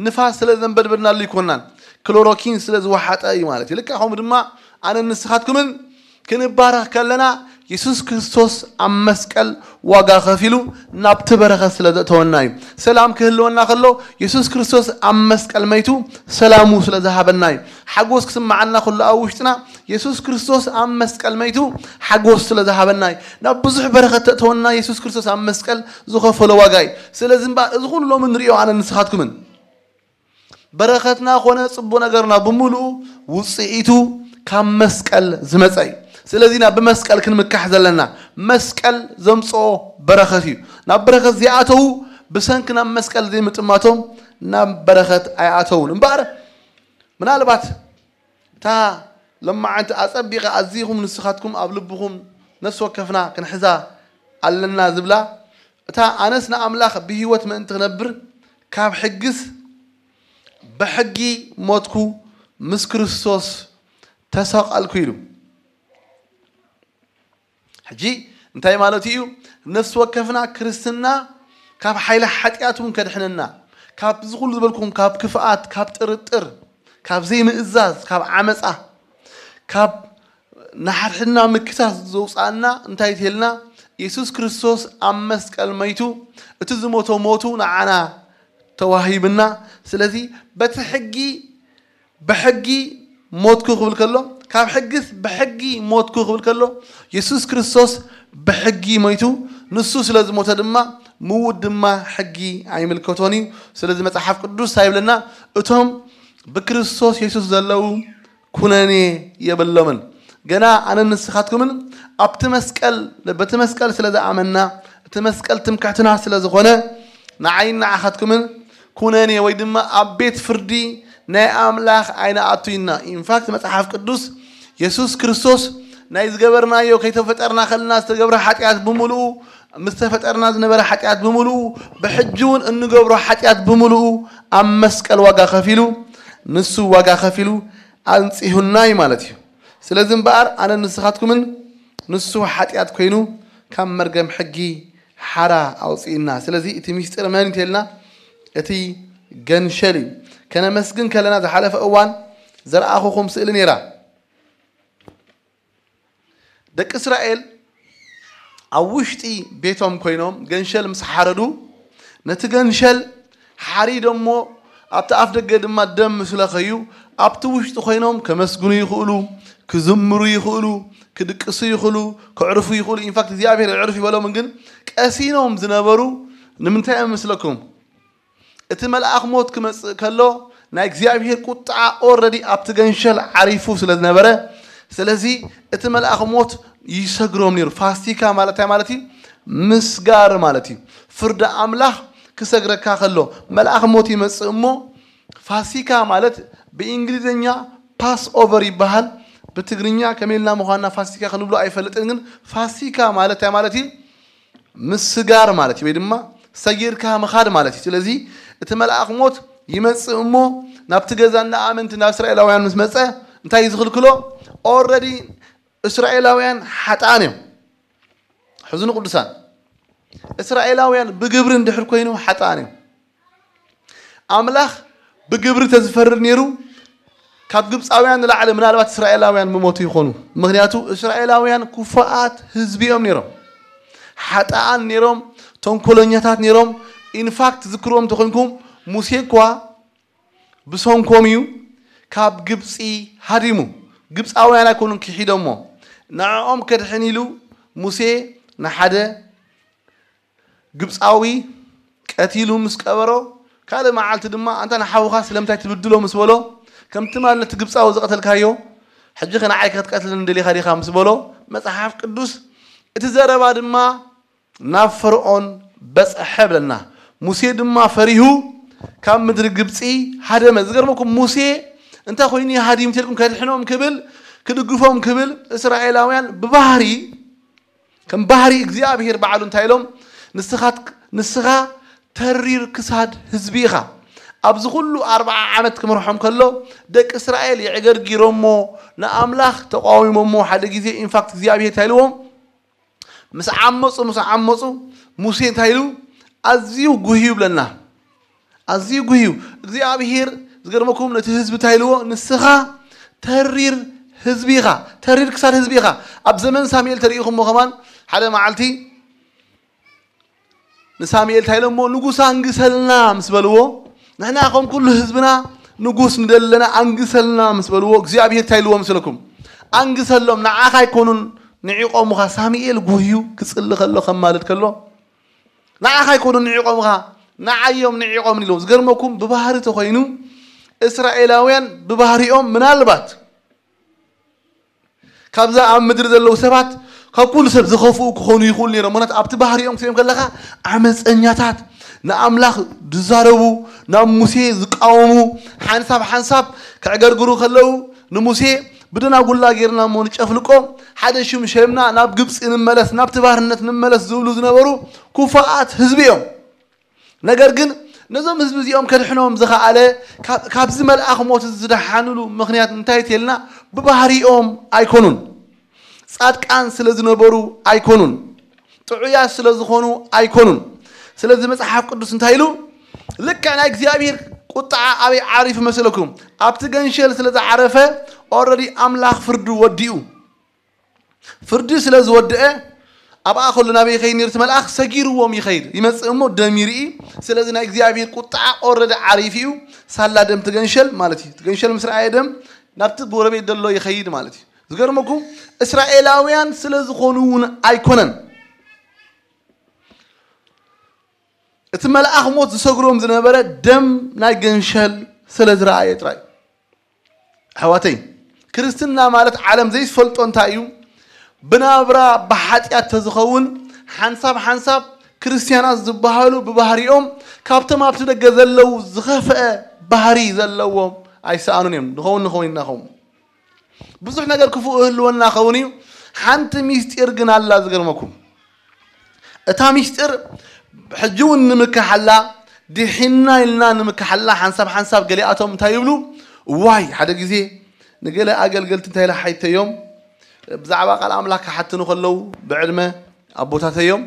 ንፋስ ስለ ዘንበድበድናሉ ይኮናን፣ ክሎሮኪን ስለ ዝወሓጠ እዩ ማለት እዩ። ልክዕ ከምኡ ድማ ኣነን ንስኻትኩምን ክንባረኽ ከለና፣ የሱስ ክርስቶስ ኣብ መስቀል ዋጋ ከፊሉ ናብቲ በረኸት ስለ ዘእተወና እዩ። ሰላም ክህልወና ከሎ፣ የሱስ ክርስቶስ ኣብ መስቀል መይቱ ሰላሙ ስለ ዝሃበና እዩ። ሓጎስ ክስምዓና ከሎ ኣብ ውሽጥና፣ የሱስ ክርስቶስ ኣብ መስቀል መይቱ ሓጎስ ስለ ዝሃበና እዩ። ናብ ብዙሕ በረኸት ተእተወና የሱስ ክርስቶስ ኣብ መስቀል ዝኸፈሎ ዋጋ እዩ። ስለዚ እምበኣር እዚ ኩሉ ሎሚ ንሪኦ ኣነ ንስኻትኩምን በረኸትና ኮነ ጽቡቕ ነገርና ብምሉኡ ውጽኢቱ ካብ መስቀል ዝመጸ እዩ። ስለዚ ኢና ብመስቀል ክንምካሕ ዘለና። መስቀል ዘምጽኦ በረኸት እዩ። ናብ በረኸት ዘይኣተዉ ብሰንኪ ናብ መስቀል ዘይምጥማቶም ናብ በረኸት ኣይኣተዉን። እምበኣር ምናልባት እታ ሎማዓንቲ ኣጸቢቐ ኣዚኹም ንስኻትኩም ኣብ ልብኹም ነፍሲ ወከፍና ክንሕዛ ኣለና ዝብላ፣ እታ ኣነስ ንኣምላኽ ብህይወት ምእንቲ ክነብር ካብ ሕግስ ብሕጊ ሞትኩ ምስ ክርስቶስ ተሰቐልኩ ኢሉ። ሕጂ እንታይ ማለቱ እዩ? ነፍሲ ወከፍና ክርስትና ካብ ሓይሊ ሓጢኣት እውን ከድሕነና፣ ካብዚ ኩሉ ዝበልኩም፣ ካብ ክፍኣት፣ ካብ ጥርጥር፣ ካብ ዘይምእዛዝ፣ ካብ ዓመፃ፣ ካብ ንሓድሕድና ምክሳስ ዘውፅኣና እንታይ ተልና? የሱስ ክርስቶስ ኣብ መስቀል መይቱ፣ እቲ ዝሞቶ ሞቱ ንዓና ተዋሂብና። ስለዚ በቲ ሕጊ ብሕጊ ሞትኩ ክብል ከሎ፣ ካብ ሕግስ ብሕጊ ሞትኩ ክብል ከሎ፣ የሱስ ክርስቶስ ብሕጊ ሞይቱ፣ ንሱ ስለ ዝሞተ ድማ ምውት ድማ ሕጊ ኣይምልከቶን እዩ። ስለዚ መጽሓፍ ቅዱስ እንታይ ይብለና? እቶም ብክርስቶስ የሱስ ዘለዉ ኩነኔ የብሎምን። ገና ኣነን ንስኻትኩምን ኣብቲ መስቀል፣ በቲ መስቀል ስለ ዝኣመንና፣ እቲ መስቀል ትምክሕትና ስለ ዝኾነ፣ ንዓይን ንዓኻትኩምን ኩነኔ ወይ ድማ ኣብ ቤት ፍርዲ ናይ ኣምላኽ ኣይንኣቱ ኢና። ኢንፋክት መጽሓፍ ቅዱስ የሱስ ክርስቶስ ናይ ዝገበርናዮ ከይተፈጠርና ከለና ዝተገብረ ሓጢኣት ብምሉኡ፣ ምስ ተፈጠርና ዝነበረ ሓጢኣት ብምሉኡ፣ ብሕጂ እውን እንገብሮ ሓጢኣት ብምሉኡ ኣብ መስቀል ዋጋ ከፊሉ፣ ንሱ ዋጋ ከፊሉ ኣንጺሁና እዩ ማለት እዩ። ስለዚ እምበኣር ኣነን ንስኻትኩምን ንሱ ሓጢኣት ኮይኑ ካብ መርገም ሕጊ ሓራ ኣውፅእና። ስለዚ እቲ ሚስጢር መን እንተልና እቲ ገንሸል እዩ። ከነመስግን ከለና ዝሓለፈ እዋን ዘርኣኹኹም ስእሊ ነይራ። ደቂ እስራኤል ኣብ ውሽጢ ቤቶም ኮይኖም ገንሸል ምስ ሓረዱ፣ ነቲ ገንሸል ሓሪዶሞ ኣብቲ ኣፍ ደገ ድማ ደም ምስ ለኸዩ፣ ኣብቲ ውሽጢ ኮይኖም ከመስግኑ ይኽእሉ፣ ክዝምሩ ይኽእሉ፣ ክድቅሱ ይኽእሉ፣ ክዕርፉ ይኽእሉ። ኢንፋክት እግዚኣብሔር ኣዕርፉ ይበሎም። ግን ቀሲኖም ዝነበሩ ንምንታይ እዮም መስለኩም? እቲ መልኣኽ ሞት ክመጽእ ከሎ ናይ እግዚኣብሔር ቁጥዓ ኦረዲ ኣብቲ ገንሸል ዓሪፉ ስለ ዝነበረ፣ ስለዚ እቲ መልኣኽ ሞት ይሰግሮም ነይሩ። ፋሲካ ማለት እንታይ ማለት እዩ? ምስጋር ማለት እዩ። ፍርዲ ኣምላኽ ክሰግረካ ከሎ፣ መልኣኽ ሞት ይመጽእ እሞ፣ ፋሲካ ማለት ብእንግሊዝኛ ፓስ ኦቨር ይበሃል። ብትግርኛ ከመይ ኢልና ምዃንና ፋሲካ ክንብሎ ኣይፈልጥን፣ ግን ፋሲካ ማለት እንታይ ማለት እዩ? ምስጋር ማለት እዩ፣ ወይ ድማ ሰጊርካ ምኻድ ማለት እዩ። ስለዚ እቲ መልኣኽ ሞት ይመጽእ እሞ፣ ናብቲ ገዛ እንዳ ኣመንቲ ናብ እስራኤላውያን ምስ መጸ እንታይ እዩ ዝኽልክሎ? ኦልረዲ እስራኤላውያን ሓጥኣን እዮም። ሕዝኑ ቅዱሳን፣ እስራኤላውያን ብግብሪ እንድሕር ኮይኑ ሓጥኣን እዮም። ኣምላኽ ብግብሪ ተዝፈርድ ነይሩ፣ ካብ ግብፃውያን ንላዕሊ ምናልባት እስራኤላውያን ምሞቱ ይኾኑ። ምክንያቱ እስራኤላውያን ክፉኣት ህዝቢ እዮም ነይሮም፣ ሓጥኣን ነይሮም፣ ተንኮለኛታት ነይሮም። ኢንፋክት ዝክርዎም እንተኾይንኩም፣ ሙሴ እኳ ብሰንኮም እዩ ካብ ግብፂ ሃዲሙ። ግብፃውያን ኣይኮኑን ክሒዶሞ፣ ንዕኦም ከድሕን ኢሉ ሙሴ ንሓደ ግብፃዊ ቀቲሉ ምስ ቀበሮ፣ ካልእ መዓልቲ ድማ ኣንታ ንሓውኻ ስለምንታይ ትብድሎ ምስ በሎ፣ ከምቲ ማለት ነቲ ግብፃዊ ዝቐተልካዮ ሕጂ ከ ንዓይ ክትቀትለኒ ደሊኻ ዲኻ ምስ በሎ፣ መፅሓፍ ቅዱስ እቲ ዘረባ ድማ ናብ ፈርዖን በፅሐ ብለና። ሙሴ ድማ ፈሪሁ ካብ ምድሪ ግብፂ ሃደመ። ዝገርመኩም ሙሴ እንታይ ኮይኑ እዩ ሃዲሙ ተልኩም ከድሕኖም ክብል ክድግፎም ክብል እስራኤላውያን ብባህሪ ከም ባህሪ እግዚኣብሔር ባዕሉ እንታይ ኢሎም ንስኻ ንስኻ ተሪር ክሳድ ህዝቢ ኢኻ። ኣብዚ ኩሉ ኣርብዓ ዓመት ክመርሖም ከሎ ደቂ እስራኤል የዕገርጊሮሞ ንኣምላኽ ተቃዊሞሞ ሓደ ግዜ ኢንፋክት እግዚኣብሔር እንታይ ኢልዎም ምስ ዓመፁ ምስ ዓመፁ ሙሴ እንታይ ኢሉ ኣዝዩ ጉህዩ ይብለና። ኣዝዩ ጉህዩ እግዚኣብሔር ዝገርመኩም ነቲ ህዝቢ እንታይ ኢልዎ ንስኻ ተሪር ህዝቢ ኢኻ። ተሪር ክሳድ ህዝቢ ኢኻ። ኣብ ዘመን ሳሙኤል ተሪኢኹሞ ከማን ሓደ መዓልቲ ንሳሙኤል እንታይ ኢሎሞ ንጉስ ኣንግሰልና ምስ በልዎ ንሕና ከም ኩሉ ህዝብና ንጉስ ንደለና ኣንግሰልና ምስ በልዎ እግዚኣብሔር እንታይ ኢልዎ ምስለኩም ኣንግሰሎም ንዓኻ ኣይኮኑን ንዒቆምኻ ሳሙኤል ጉህዩ ክፅሊ ከሎ ከማልድ ከሎ ንዓኻ ኣይኮኑን ንዒቆምኻ ንዓዮም ንዒቆም ኢሎም ዝገርመኩም ብባህሪ ተኮይኑ እስራኤላውያን ብባህሪኦም ምናልባት ካብዛ ኣብ ምድሪ ዘለዉ ሰባት ካብ ኩሉ ሰብ ዝኸፍኡ ክኾኑ ይኽእሉ ነይሮም ምክንያት ኣብቲ ባህሪኦም ክትሪኦም ከለኻ ዓመፀኛታት ንኣምላኽ ዝዛረቡ ናብ ሙሴ ዝቃወሙ ሓንሳብ ሓንሳብ ከዕገርግሩ ከለዉ ንሙሴ ብደናጉላ ጌርና እሞ ንጨፍልቆ ሓደ ሽም ሸምና ናብ ግብፂ ንመለስ ናብቲ ባርነት ንመለስ ዝብሉ ዝነበሩ ኩፋኣት ህዝቢ እዮም ነገር ግን ነዞም ህዝቢ እዚኦም ከድሕኖም ዝኸኣለ ካብዚ መልኣኽ ሞት ዝደሓንሉ ምኽንያት እንታይ ተልና ብባህሪኦም ኣይኮኑን ፃድቃን ስለ ዝነበሩ ኣይኮኑን ጥዑያት ስለ ዝኾኑ ኣይኮኑን ስለዚ መፅሓፍ ቅዱስ እንታይ ኢሉ ልክዕ ናይ እግዚኣብሔር ቁጣዓ ኣበይ ዓሪፉ መሰለኩም ኣብቲ ገንሸል ስለ ዝዓረፈ ኦረዲ ኣምላኽ ፍርዱ ወዲኡ ፍርዲ ስለ ዝወድአ ኣብኣ ከሎ ናበይ ይኸይድ ነርት መልኣኽ ሰጊርዎም ይኸይድ ይመፅእ እሞ ደም ይርኢ ስለዚ ናይ እግዚኣብሔር ቁጣዓ ኦረዲ ዓሪፍ እዩ ሳላ ደም ትገንሸል ማለት እዩ ትገንሸል ምስ ረኣየ ደም ናብቲ ጎረቤት ደሎ ይኸይድ ማለት እዩ ዝገርመኩም እስራኤላውያን ስለ ዝኾኑ እውን ኣይኮነን እቲ መልኣኽ ሞት ዝሰግሮም ዝነበረ ደም ናይ ገንሸል ስለ ዝረኣየ ጥራይ ኣሕዋተይ ክርስትና ማለት ዓለም ዘይፈልጦ እንታይ እዩ ብናብራ ብሓጢኣት ተዝኸውን ሓንሳብ ሓንሳብ ክርስትያናት ዝበሃሉ ብባህሪኦም ካብቶም ኣብቲ ደገ ዘለዉ ዝኸፍአ ባህሪ ዘለዎም ኣይሰኣኑን እዮም ንኸውን ንኸውን ኢና ኸውን ብዙሕ ነገር ክፉእ ህልወና ኸውን እዩ ሓንቲ ሚስጢር ግን ኣላ ዝገርመኩም እታ ሚስጢር ሕጂ እውን ንምክሓላ ድሒና ኢልና ንምክሓላ ሓንሳብ ሓንሳብ ገሊኣቶም እንታይ ይብሉ ዋይ ሓደ ግዜ ንገለ ኣገልገልቲ እንታይ ኢላ ሓይተዮም ብዛዕባ ቃል ኣምላኽ ክሓትኑ ከለዉ ብዕድመ ኣቦታተዮም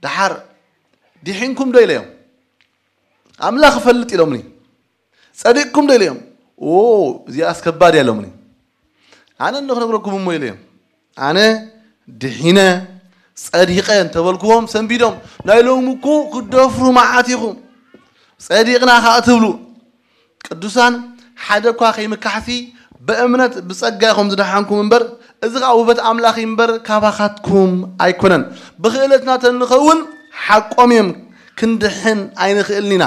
ደሓር ድሒንኩም ዶ ኢለዮም ኣምላኽ ይፈልጥ ኢሎምኒ ጸዲቕኩም ዶ ኢለዮም እዚኣስ ከባድ እያ ኢሎምኒ ኣነ እንዶ ክነግረኩም እሞ ኢለዮም ኣነ ድሒነ ጸዲቐ እንተበልክዎም ሰንቢዶም ናይ ሎሚ እኮ ክደፍሩ መዓት ኢኹም ጸዲቕና ከዓ ትብሉ ቅዱሳን ሓደ እኳ ከይምካሕሲ ብእምነት ብጸጋ ኢኹም ዝደሓንኩም እምበር እዚ ከዓ ውበት ኣምላኽ እምበር ካባኻትኩም ኣይኮነን ብኽእለትና ተንኸውን ሓቆም እዮም ክንድሕን ኣይንኽእልን ኢና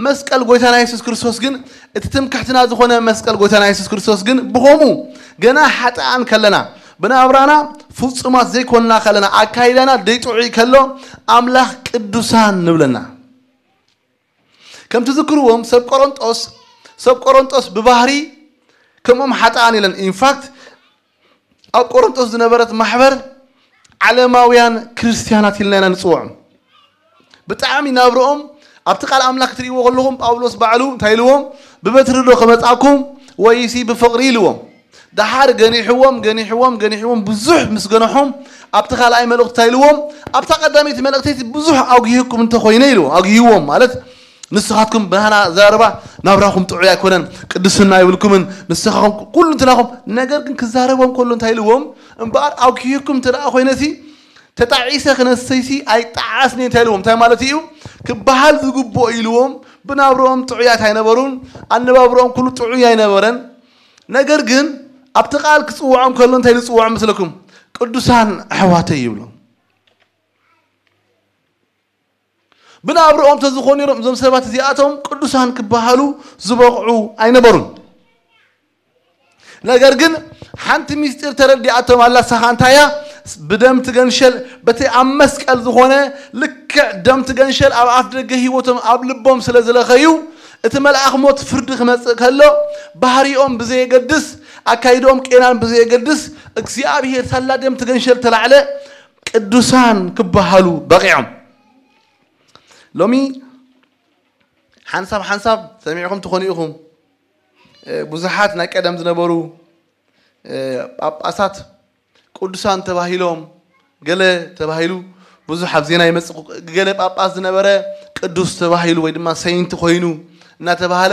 መስቀል ጎይታና የሱስ ክርስቶስ ግን እቲ ትምክሕትና ዝኾነ መስቀል ጎይታና የሱስ ክርስቶስ ግን ብኸምኡ ገና ሓጥኣን ከለና ብናብራና ፍጹማት ዘይኮንና ከለና፣ ኣካይዳና ደይጥዑይ ከሎ፣ ኣምላኽ ቅዱሳን ንብለና። ከም ትዝክርዎም፣ ሰብ ቆሮንጦስ፣ ሰብ ቆሮንጦስ ብባህሪ ከምኦም ሓጥኣን የለን። ኢንፋክት፣ ኣብ ቆሮንጦስ ዝነበረት ማሕበር ዓለማውያን ክርስትያናት ኢልና ኢና ንጽውዖም። ብጣዕሚ ናብርኦም ኣብቲ ቃል ኣምላኽ ክትርእይዎ ከለኹም፣ ጳውሎስ ባዕሉ እንታይ ኢልዎም? "ብበትሪ ዶ ከመጻኩም ወይሲ ብፍቕሪ?" ኢልዎም። ደሓር ገኒሕዎም፣ ገኒሕዎም፣ ገኒሕዎም፣ ብዙሕ ምስ ገነሖም፣ ኣብቲ ካልኣይ መልእኽቲ እንታይ ኢልዎም? "ኣብታ ቀዳመይቲ መልእኽቲ ብዙሕ ኣጉሂኩም እንተኾይነ" ኢልዎም። ኣጉሂዎም ማለት፣ "ንስኻትኩም ብናህና ዘረባ ናብራኹም ጥዑይ ኣይኮነን፣ ቅድስና ይብልኩምን፣ ንስኻኹም ኩሉ እንትናኹም"፣ ነገር ግን ክዛረቦም ከሎ እንታይ ኢልዎም? "እምበኣር ኣጉሂኩም እንተ ደኣ ኮይነሲ፣ ተጣዒሰ ክነሰይሲ ኣይጠዓስን እየ" እንታይ ኢልዎም? እንታይ ማለት እዩ? ክበሃል ዝግብኦ ኢልዎም። ብናብርኦም ጥዑያት ኣይነበሩን፣ ኣነባብርኦም ኩሉ ጥዑይ ኣይነበረን። ነገር ግን ኣብቲ ቃል ክጽውዖም ከሎ እንታይ ዝጽውዖም መስለኩም? "ቅዱሳን ኣሕዋተይ" ይብሎም። ብናብርኦም ተዝኾኑ ነይሮም፣ እዞም ሰባት እዚኣቶም ቅዱሳን ክበሃሉ ዝበቕዑ ኣይነበሩን። ነገር ግን ሓንቲ ምስጢር ተረዲኣቶም ኣላ። ሳኻ እንታይ እያ? ብደም ትገንሸል፣ በቲ ኣብ መስቀል ዝኾነ ልክዕ ደም ትገንሸል ኣብ ኣፍ ደገ ህይወቶም፣ ኣብ ልቦም ስለ ዝለኸዩ፣ እቲ መልኣኽ ሞት ፍርዲ ክመጽእ ከሎ፣ ባህሪኦም ብዘየገድስ፣ ኣካይድኦም ቄናን ብዘየገድስ፣ እግዚኣብሔር ሳላ ደም ትገንሸል ተላዕለ፣ ቅዱሳን ክበሃሉ በቒዖም። ሎሚ ሓንሳብ ሓንሳብ ሰሚዕኹም ትኾኑ ኢኹም። እ፣ ብዙሓት ናይ ቀደም ዝነበሩ፣ እ፣ ጳጳሳት ቅዱሳን ተባሂሎም፣ ገለ ተባሂሉ ብዙሕ ኣብ ዜና ይመጽእ። ገለ ጳጳስ ዝነበረ ቅዱስ ተባሂሉ ወይ ድማ ሰይንት ኮይኑ እናተባህለ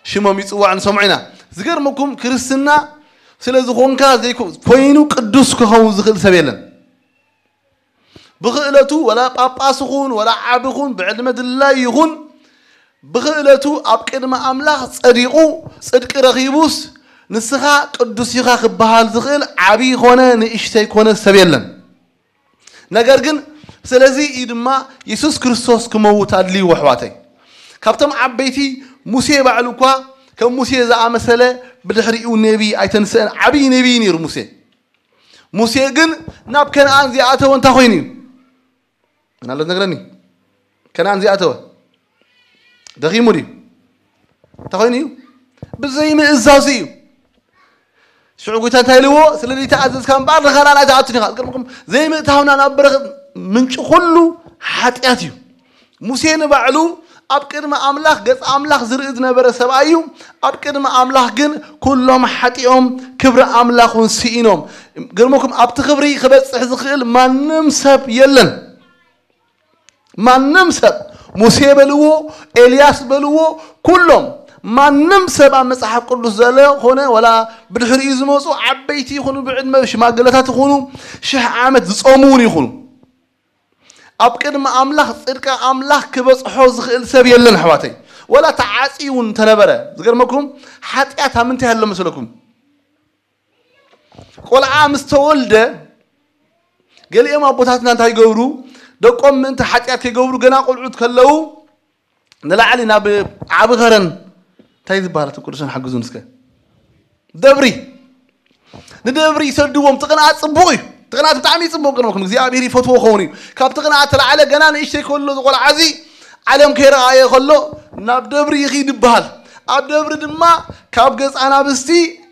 ሽሞም ይጽዋዕ ንሰምዖ ኢና። ዝገርመኩም፣ ክርስትና ስለ ዝኾንካ ዘይኮ-፣ ኮይኑ ቅዱስ ክኸውን ዝኽእል ሰብ የለን። ብኽእለቱ ወላ ጳጳስ ይኹን ወላ ዓቢ ይኹን ብዕድመ ድላይ ይኹን ብኽእለቱ ኣብ ቅድሚ ኣምላኽ ጸዲቑ ጽድቂ ረኺቡስ ንስኻ ቅዱስ ኢኻ ክበሃል ዝኽእል ዓቢ ኮነ ንእሽተይ ኮነ ሰብ የለን። ነገር ግን ስለዚ እዩ ድማ የሱስ ክርስቶስ ክመውት ኣድልይዎ ኣሕዋተይ። ካብቶም ዓበይቲ ሙሴ ባዕሉ እኳ ከም ሙሴ ዝኣመሰለ ብድሕሪኡ ነቢ ኣይተንስአን። ዓብዪ ነቢ ነይሩ ሙሴ። ሙሴ ግን ናብ ከነኣን ዝኣተወ እንታይ ኮይኑ እዩ? ምናልባት ነግረኒ። ከነኣን ዝኣተወ ደኺሙ ድዩ? እንታይ ኮይኑ እዩ? ብዘይምእዛዙ እዩ። ሽዑ ጎይታ እንታይ ኢልዎ? "ስለዚ ተኣዘዝካ እምበኣር ንኸነኣን ኣይትኣቱን ኢኻ." ዝገርመኩም፣ ዘይምእታውና ናብ በረኸት ምንጪ ኩሉ ሓጢኣት እዩ። ሙሴ ንባዕሉ ኣብ ቅድሚ ኣምላኽ፣ ገጽ ኣምላኽ ዝርኢ ዝነበረ ሰብኣይ እዩ። ኣብ ቅድሚ ኣምላኽ ግን ኩሎም ሓጢኦም፣ ክብሪ ኣምላኽ እውን ስኢኖም። ገርመኩም፣ ኣብቲ ክብሪ ክበጽሕ ዝኽእል ማንም ሰብ የለን። ማንም ሰብ፣ ሙሴ በልዎ፣ ኤልያስ በልዎ፣ ኩሎም፣ ማንም ሰብ ኣብ መጽሓፍ ቅዱስ ዘሎ ኾነ ዋላ ብድሕሪኡ ዝመጹ ዓበይቲ ይኹኑ፣ ብዕድመ ሽማግለታት ይኹኑ፣ ሽሕ ዓመት ዝጾሙ እውን ይኹኑ፣ ኣብ ቅድሚ ኣምላኽ ጽድቂ ኣምላኽ ክበጽሖ ዝኽእል ሰብ የለን ኣሕዋተይ። ዋላ ተዓጽዩ እውን እንተነበረ፣ ዝገርመኩም፣ ሓጢኣት ኣብ ምንታይ ኣሎ መስለኩም? ቆልዓ ምስ ተወልደ፣ ገሊኦም ኣቦታትና እንታይ ይገብሩ? ደቆም ምእንቲ ሓጢኣት ከይገብሩ፣ ገና ቆልዑት ከለዉ ንላዕሊ ናብ ዓቢ ኸረን፣ እንታይ ዝበሃል? ኣቶም ቅዱሳን ሓግዙን እስከ። ደብሪ። ንደብሪ ይሰድዎም። እቲ ቅንኣት ጽቡቕ እዩ። እቲ ቅንኣት ብጣዕሚ ጽቡቕ፣ ቅድመኩም እግዚኣብሔር ይፈትዎ ኸውን እዩ። ካብ እቲ ቅንኣት ተላዕለ፣ ገና ንእሽተይ ከሎ ዝቆልዓ እዚ ዓለም ከይረኣየ ከሎ ናብ ደብሪ ይኺድ ይበሃል። ኣብ ደብሪ ድማ ካብ ገጽ ኣናብስቲ፣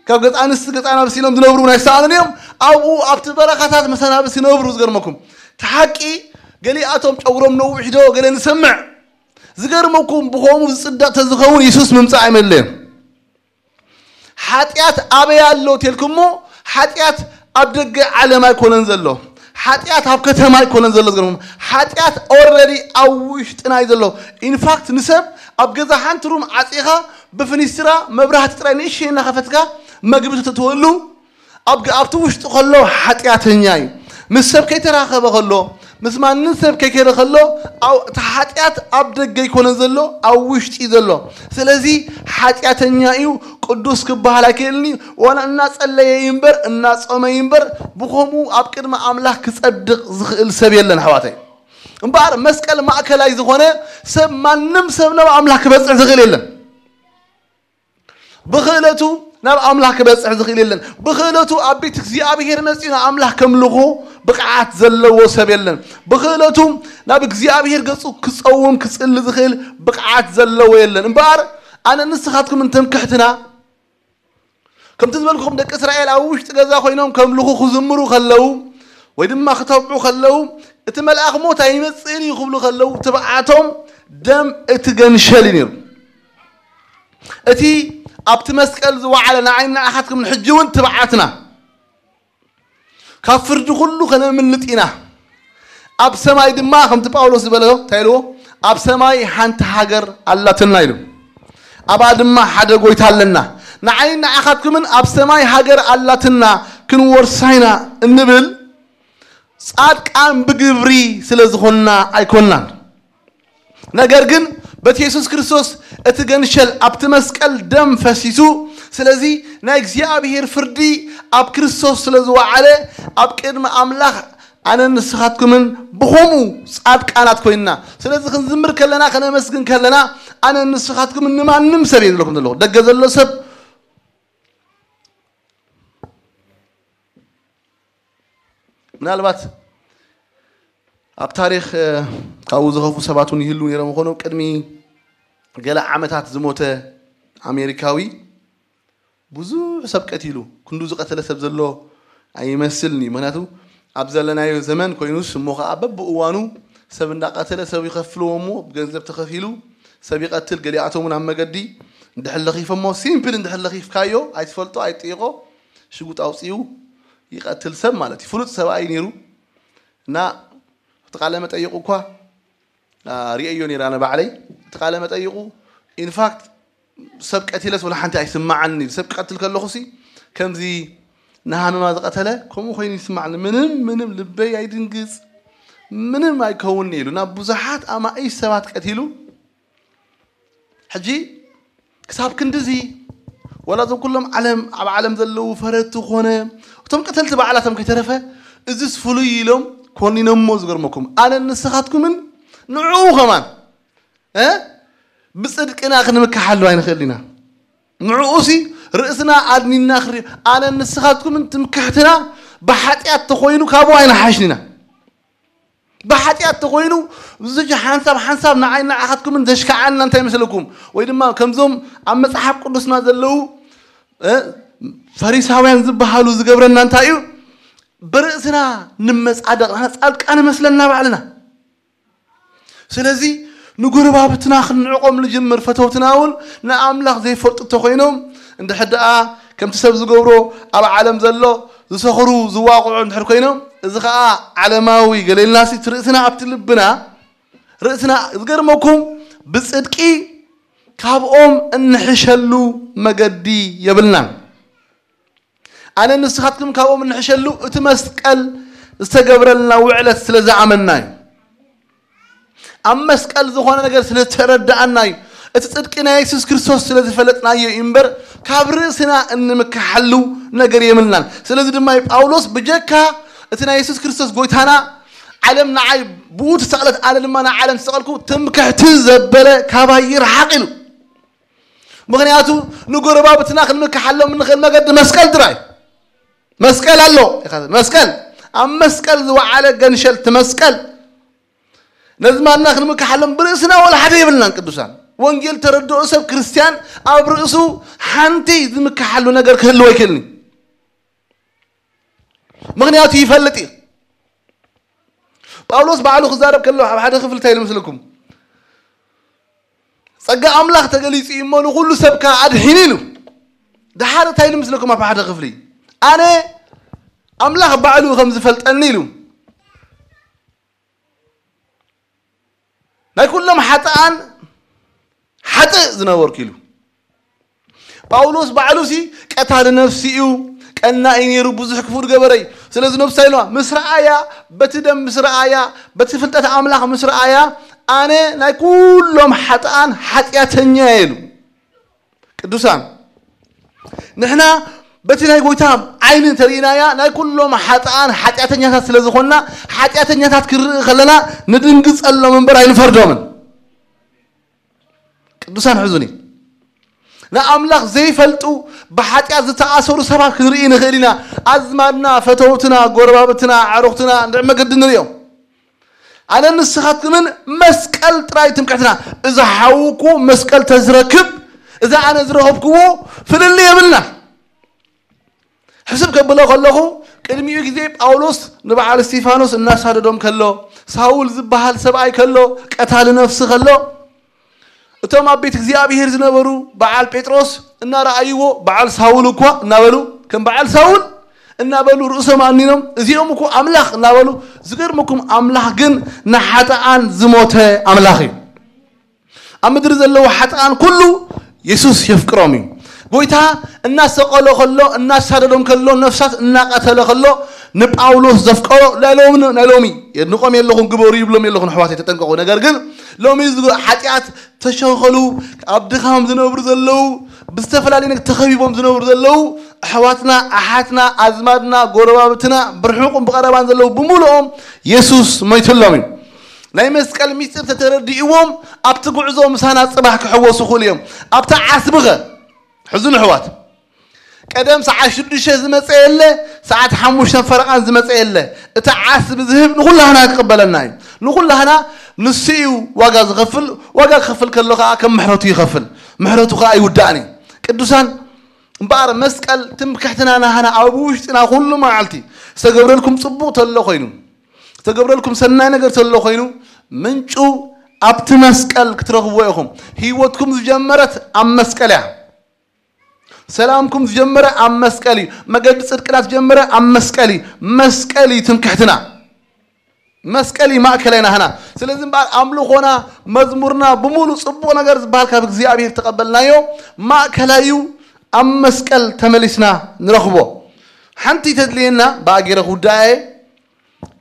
ካብ ገጽ ኣንስቲ፣ ገጽ ኣናብስቲ ኢሎም ዝነብሩ እውን ኣይሰኣኑን እዮም። ኣብኡ ኣብቲ በረኻታት ምስ ኣናብስቲ ይነብሩ። ዝገርመኩም፣ እቲ ሓቂ፣ ገሊኣቶም ጨጉሮም ነዊሕ ዶ ገለ ንሰምዕ። ዝገርመኩም፣ ብኸምኡ ዝጽደቕ ተዝኸውን የሱስ ምምጻእ ኣይመለየን። ሓጢኣት ኣበይ ኣሎ ተልኩሞ፣ ሓጢኣት ኣብ ደገ ዓለም ኣይኮነን ዘሎ። ሓጢኣት ኣብ ከተማ ኣይኮነን ዘሎ። ዝገርመኩም፣ ሓጢኣት ኦልሬዲ ኣብ ውሽጥና እዩ ዘሎ። ኢንፋክት፣ ንሰብ ኣብ ገዛ ሓንቲ ሩም ዓጺኻ፣ ብፍኒስትራ መብራህቲ ጥራይ ንእሽተይ እናኸፈትካ መግቢ ተትወሉ፣ ኣብ፣ ኣብቲ ውሽጡ ከሎ ሓጢኣተኛ እዩ። ምስ ሰብ ከይተራኸበ ከሎ፣ ምስ ማንም ሰብ ከይከደ ከሎ፣ ኣብ፣ እቲ ሓጢኣት ኣብ ደገ ኣይኮነን ዘሎ፣ ኣብ ውሽጢ እዩ ዘሎ። ስለዚ ሓጢኣተኛ እዩ፣ ቅዱስ ክበሃል ኣይክእልን እዩ። ዋላ እናጸለየ ይንበር፣ እናጾመ ይንበር፣ ብኸምኡ ኣብ ቅድሚ ኣምላኽ ክጸድቕ ዝኽእል ሰብ የለን ኣሕዋተይ። እምበኣር መስቀል ማእከላይ ዝኾነ ሰብ፣ ማንም ሰብ ናብ ኣምላኽ ክበጽሕ ዝኽእል የለን። ብኽእለቱ ናብ ኣምላኽ ክበጽሕ ዝኽእል የለን። ብኽእለቱ ኣብ ቤት እግዚኣብሔር መጺኡ ንኣምላኽ ከምልኹ ብቕዓት ዘለዎ ሰብ የለን። ብኽእለቱ ናብ እግዚኣብሔር ገጹ ክጸውም ክጽሊ ዝኽእል ብቕዓት ዘለዎ የለን። እምበኣር ኣነ ንስኻትኩም እንተምክሕትና፣ ከምቲ ዝበልኩኹም ደቂ እስራኤል ኣብ ውሽጢ ገዛ ኮይኖም ከምልኹ ክዝምሩ ከለዉ ወይ ድማ ክተብዑ ከለዉ፣ እቲ መልኣኽ ሞት ኣይመጽእን እዩ ክብሉ ከለዉ፣ ትብዓቶም ደም እቲ ገንሸል እዩ ነይሩ። እቲ ኣብቲ መስቀል ዝወዓለ ንዓይ ንዓኻትኩም ሕጂ እውን ትብዓትና፣ ካብ ፍርዲ ኩሉ ከነምልጥ ኢና። ኣብ ሰማይ ድማ ከምቲ ጳውሎስ ዝበሎ እንታይ ኢልዎ? ኣብ ሰማይ ሓንቲ ሃገር ኣላትና ኢሉ። ኣብኣ ድማ ሓደ ጎይታ ኣለና። ንዓይ ንዓኻትኩምን ኣብ ሰማይ ሃገር ኣላትና ክንወርሳ ኢና እንብል ጻድቃን ብግብሪ ስለ ዝኾንና ኣይኮንናን። ነገር ግን በቲ የሱስ ክርስቶስ እቲ ገንሸል ኣብቲ መስቀል ደም ፈሲሱ፣ ስለዚ ናይ እግዚኣብሔር ፍርዲ ኣብ ክርስቶስ ስለ ዝወዓለ ኣብ ቅድሚ ኣምላኽ ኣነን ንስኻትኩምን ብኸምኡ ጻድቃናት ኮይንና። ስለዚ ክንዝምር ከለና፣ ከነመስግን ከለና ኣነን ንስኻትኩምን ንማንም ሰብ እየ ዝብለኩም ዘለኹ። ደገ ዘሎ ሰብ ምናልባት ኣብ ታሪኽ ካብኡ ዝኸፉ ሰባት እውን ይህሉ ነይሮም ይኾኑ። ቅድሚ ገለ ዓመታት ዝሞተ ኣሜሪካዊ ብዙሕ ሰብ ቀቲሉ፣ ክንዱ ዝቐተለ ሰብ ዘሎ ኣይመስልን እዩ። ምክንያቱ ኣብ ዘለናዮ ዘመን ኮይኑስ እሞ ከዓ በብእዋኑ ሰብ እንዳቐተለ ሰብ ይኸፍልዎ እሞ ብገንዘብ ተኸፊሉ ሰብ ይቐትል። ገሊኣቶም እውን ኣብ መገዲ እንድሕር ለኺፎሞ፣ ሲምፕል እንድሕር ለኺፍካዮ ኣይትፈልጦ ኣይትጥይቆ ሽጉጥ ኣውፅኡ ይቐትል ሰብ ማለት እዩ። ፍሉጥ ሰብኣይ ነይሩ እና እቲ ቃለ መጠይቁ እኳ ርእየዮ ነይረ ኣነ ባዕለይ። እቲ ቃለ መጠይቁ ኢንፋክት ሰብ ቀቲለስ ወላ ሓንቲ ኣይስማዓን እዩ። ሰብ ክቀትል ከለኹ ሲ ከምዚ ንሃመማ ዝቀተለ ከምኡ ኮይኑ ይስማዓኒ። ምንም ምንም ልበይ ኣይድንግጽ፣ ምንም ኣይከውን እዩ ኢሉ ናብ ብዙሓት ኣማኢሽ ሰባት ቀቲሉ። ሕጂ ክሳብ ክንድዚ ወላ እዞም ኩሎም ዓለም ኣብ ዓለም ዘለዉ ፈረድቲ ኮነ እቶም ቀተልቲ ባዕላቶም ከይተረፈ እዚስ ፍሉይ ኢሎም ኮኒኖሞ። ዝገርመኩም ኣነ ንስኻትኩምን ንዕኡ ከማን እ ብጽድቅና ክንምክሓሉ ኣይንኽእል ኢና። ንዕኡሲ ርእስና ኣድኒና ክሪ ኣነ ንስኻትኩምን ትምክሕትና ብሓጢኣት ተኾይኑ ካብኡ ኣይንሓሽን ኢና። ብሓጢኣት ተኾይኑ እዚ ሓንሳብ ሓንሳብ ንዓይ ንዓኻትኩምን ዘሽካዓና እንታይ ይመስለኩም? ወይ ድማ ከምዞም ኣብ መጽሓፍ ቅዱስና ዘለዉ እ ፈሪሳውያን ዝበሃሉ ዝገብረና እንታይ እዩ? ብርእስና ንመጻደቕ፣ ንሕና ጻድቃን ንመስለና ባዕልና። ስለዚ ንጎረባብትና ክንንዕቆም ንጅምር። ፈተውትና እውን ንኣምላኽ ዘይፈልጡ እንተኾይኖም፣ እንድሕር ደኣ ከምቲ ሰብ ዝገብሮ ኣብ ዓለም ዘሎ ዝሰኽሩ ዝዋቕዑ እንድሕር ኮይኖም፣ እዚ ኸኣ ዓለማዊ ገለ ኢልናሲ እቲ ርእስና ኣብቲ ልብና ርእስና ዝገርመኩም ብጽድቂ ካብኦም እንሕሸሉ መገዲ የብልናን። ኣነ ንስኻትኩም ካብኦም እንሕሸሉ እቲ መስቀል ዝተገብረልና ውዕለት ስለ ዝኣመንና እዩ። ኣብ መስቀል ዝኾነ ነገር ስለ ዝተረዳኣና እዩ። እቲ ጽድቂ ናይ የሱስ ክርስቶስ ስለ ዝፈለጥናዮ እዩ እምበር ካብ ርእስና እንምክሓሉ ነገር የብልናን። ስለዚ ድማ እዩ ጳውሎስ ብጀካ እቲ ናይ የሱስ ክርስቶስ ጎይታና ዓለም ንዓይ ብኡ ትሰቕለት ኣነ ድማ ንዓለም ዝሰቐልኩ ትምክሕቲ ዘበለ ካባይ ይርሓቕ ኢሉ። ምኽንያቱ ንጎረባብትና ክንምክሓሎም እንኽእል መገዲ መስቀል ጥራይ። መስቀል ኣሎ። መስቀል ኣብ መስቀል ዝወዓለ ገንሸልቲ መስቀል ነዚ ማና ክንምክሓሎም ብርእስና ወላ ሓደ የብልናን። ቅዱሳን ወንጌል ተረድኦ ሰብ ክርስትያን ኣብ ርእሱ ሓንቲ ዝምክሓሉ ነገር ክህልዎ ኣይክእልን እዩ። ምኽንያቱ ይፈልጥ እዩ። ጳውሎስ ባዕሉ ክዛረብ ከሎ ኣብ ሓደ ክፍሊ እንታይ ኢሉ መስለኩም? ጸጋ ኣምላኽ ተገሊጹ እዩ እሞ ንኹሉ ሰብ ከኣ ኣድሒኑ ኢሉ። ደሓር እንታይ ኢሉ ምስለኩም ኣብ ሓደ ክፍሊ? ኣነ ኣምላኽ ባዕሉ ከም ዝፈልጠኒ ኢሉ። ናይ ኩሎም ሓጥኣን ሓጥእ ዝነበርኩ ኢሉ። ጳውሎስ ባዕሉ ሲ ቀታሊ ነፍሲ እዩ፣ ቀናኢ ነይሩ፣ ብዙሕ ክፉእ ዝገበረ እዩ። ስለዚ ነብሳ ኢልዋ ምስ ረኣያ፣ በቲ ደም ምስ ረኣያ፣ በቲ ፍልጠት ኣምላኽ ምስ ረኣያ ኣነ ናይ ኩሎም ሓጥኣን ሓጢኣተኛ እየ ኢሉ። ቅዱሳን ንሕና በቲ ናይ ጎይታ ዓይኒ እንተርኢናያ ናይ ኩሎም ሓጥኣን ሓጢኣተኛታት ስለ ዝኾንና ሓጢኣተኛታት ክንርኢ ከለና ንድንግጸሎም እምበር ኣይንፈርዶምን። ቅዱሳን ሕዙኒ ንኣምላኽ ዘይፈልጡ ብሓጢኣት ዝተኣሰሩ ሰባት ክንርኢ ንኽእል ኢና። ኣዝማድና፣ ፈተውትና፣ ጎረባብትና፣ ኣዕሩኽትና እንድዕ መገዲ ንርእዮም። ኣነ ንስኻትኩምን መስቀል ጥራይ ትምክሕትና። እዛ ሓውኩ መስቀል ተዝረክብ፣ እዛ ኣነ ዝረኸብክዎ ፍልልይ የብልና። ሕስብ ከብሎ ከለኹ፣ ቅድሚኡ ግዜ ጳውሎስ ንበዓል እስቲፋኖስ እናሳደዶም ከሎ፣ ሳውል ዝበሃል ሰብኣይ ከሎ፣ ቀታሊ ነፍሲ ከሎ፣ እቶም ኣብ ቤት እግዚኣብሔር ዝነበሩ በዓል ጴጥሮስ እናረኣይዎ፣ በዓል ሳውል እኳ እናበሉ፣ ከም በዓል ሳውል እናበሉ ርእሶም ኣኒኖም፣ እዚኦም እኮ ኣምላኽ እናበሉ፣ ዝገርመኩም ኣምላኽ ግን ንሓጥኣን ዝሞተ ኣምላኽ እዩ። ኣብ ምድሪ ዘለዉ ሓጥኣን ኩሉ የሱስ የፍቅሮም እዩ። ጎይታ እናሰቐሎ ከሎ፣ እናሳደዶም ከሎ፣ ነፍሳት እናቐተለ ከሎ፣ ንጳውሎስ ዘፍቀሮ ናይ ሎሚ፣ ናይ ሎሚ የድንቆም የለኹን፣ ግበሩ ይብሎም የለኹን፣ ኣሕዋተይ ተጠንቀቑ። ነገር ግን ሎሚ ዝግ-፣ ሓጢኣት ተሸንኸሉ፣ ኣብ ድኻም ዝነብሩ ዘለዉ፣ ብዝተፈላለየ ነገር ተኸቢቦም ዝነብሩ ዘለዉ ኣሕዋትና፣ ኣሓትና፣ ኣዝማድና፣ ጎረባብትና፣ ብርሑቕን ብቐረባን ዘለዉ ብምሉኦም የሱስ ሞይትሎም እዩ። ናይ መስቀል ሚስጢር ተተረዲእዎም ኣብቲ ጉዕዞ ምሳና ጽባሕ ክሕወሱ ይኽእሉ እዮም። ኣብቲ ዓስብኸ? ሕዙን ኣሕዋት፣ ቀደም ሰዓት ሽዱሽተ ዝመጸ የለ፣ ሰዓት ሓሙሽተ ፈረቓን ዝመጸ የለ። እቲ ዓስቢ ዝህብ ንኹላህና ክቕበለና እዩ። ንኹላህና ንሱ እዩ ዋጋ ዝኸፍል። ዋጋ ክኸፍል ከሎ ከኣ ከም ምሕረቱ ይኸፍል። ምሕረቱ ከኣ ኣይውዳእን እዩ። ቅዱሳን፣ እምበኣር መስቀል ትምክሕትና ናህና ኣብ ውሽጥና ኩሉ መዓልቲ ዝተገብረልኩም ጽቡቕ ተሎ ኮይኑ፣ ዝተገብረልኩም ሰናይ ነገር ተሎ ኮይኑ፣ ምንጩ ኣብቲ መስቀል ክትረኽብዎ ኢኹም። ህይወትኩም ዝጀመረት ኣብ መስቀል እያ። ሰላምኩም ዝጀመረ ኣብ መስቀል እዩ። መገዲ ጽድቅና ዝጀመረ ኣብ መስቀል እዩ። መስቀል እዩ ትምክሕትና። መስቀል እዩ ማእከላይ ናህና። ስለዚ እምበኣር ኣምልኾና፣ መዝሙርና፣ ብምሉእ ጽቡቕ ነገር ዝበሃል ካብ እግዚኣብሔር ተቐበልናዮ፣ ማእከላይ እዩ። ኣብ መስቀል ተመሊስና ንረኽቦ። ሓንቲ ተድልየና ብኣጌረ ክውዳእ እየ።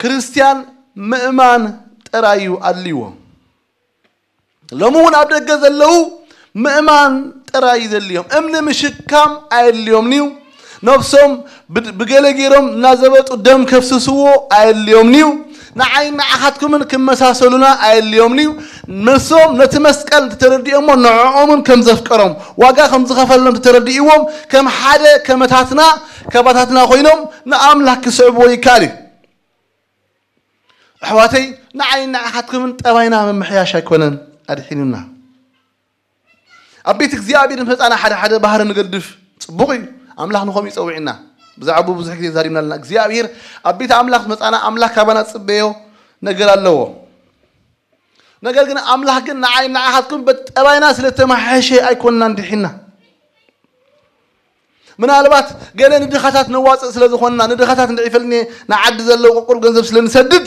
ክርስትያን ምእማን ጥራይ እዩ ኣድልይዎ። ሎሚ እውን ኣብ ደገ ዘለዉ ምእማን ጥራይ እዩ ዘድልዮም። እምኒ ምሽካም ኣየድልዮምን እዩ። ነብሶም ብ-፣ ብገለ ገይሮም እናዘበጡ ደም ከፍስስዎ ኣየድልዮምን እዩ። ንዓይ ንዓኻትኩምን ክመሳሰሉና ኣየድልዮምን እዩ። ነብሶም ነቲ መስቀል እንተተረዲኦሞ ንዕኦምን ከም ዘፍቀሮም፣ ዋጋ ከም ዝኸፈሎም እንተተረዲእዎም፣ ከም ሓደ ከመታትና፣ ካባታትና ኮይኖም ንኣምላኽ ክስዕብዎ ይከኣል እዩ። ኣሕዋተይ፣ ንዓይ ንዓኻትኩምን ጠባይና ምምሕያሽ ኣይኮነን ኣድሒኑና። ኣብ ቤት እግዚኣብሔር ምስ መጻና ሓደ ሓደ ባህሪ ንገድፍ። ጽቡቕ እዩ። ኣምላኽ ንኸምኡ ይጸውዕና። ብዛዕባኡ ብዙሕ ግዜ ተዛሪብና ኣለና። እግዚኣብሔር ኣብ ቤት ኣምላኽ ምስ መጻና ኣምላኽ ካባና ዝጽበዮ ነገር ኣለዎ። ነገር ግን ኣምላኽ ግን ንዓይ ንዓኻትኩም በጠባይና ስለ ተመሓየሸ ኣይኮንናን ድሒና። ምናልባት ገለ ንድኻታት ነዋጽእ ስለ ዝኾንና፣ ንድኻታት እንድዒ ፈልኒ ንዓዲ ዘለዉ ቁርቁር ገንዘብ ስለ ንሰድድ፣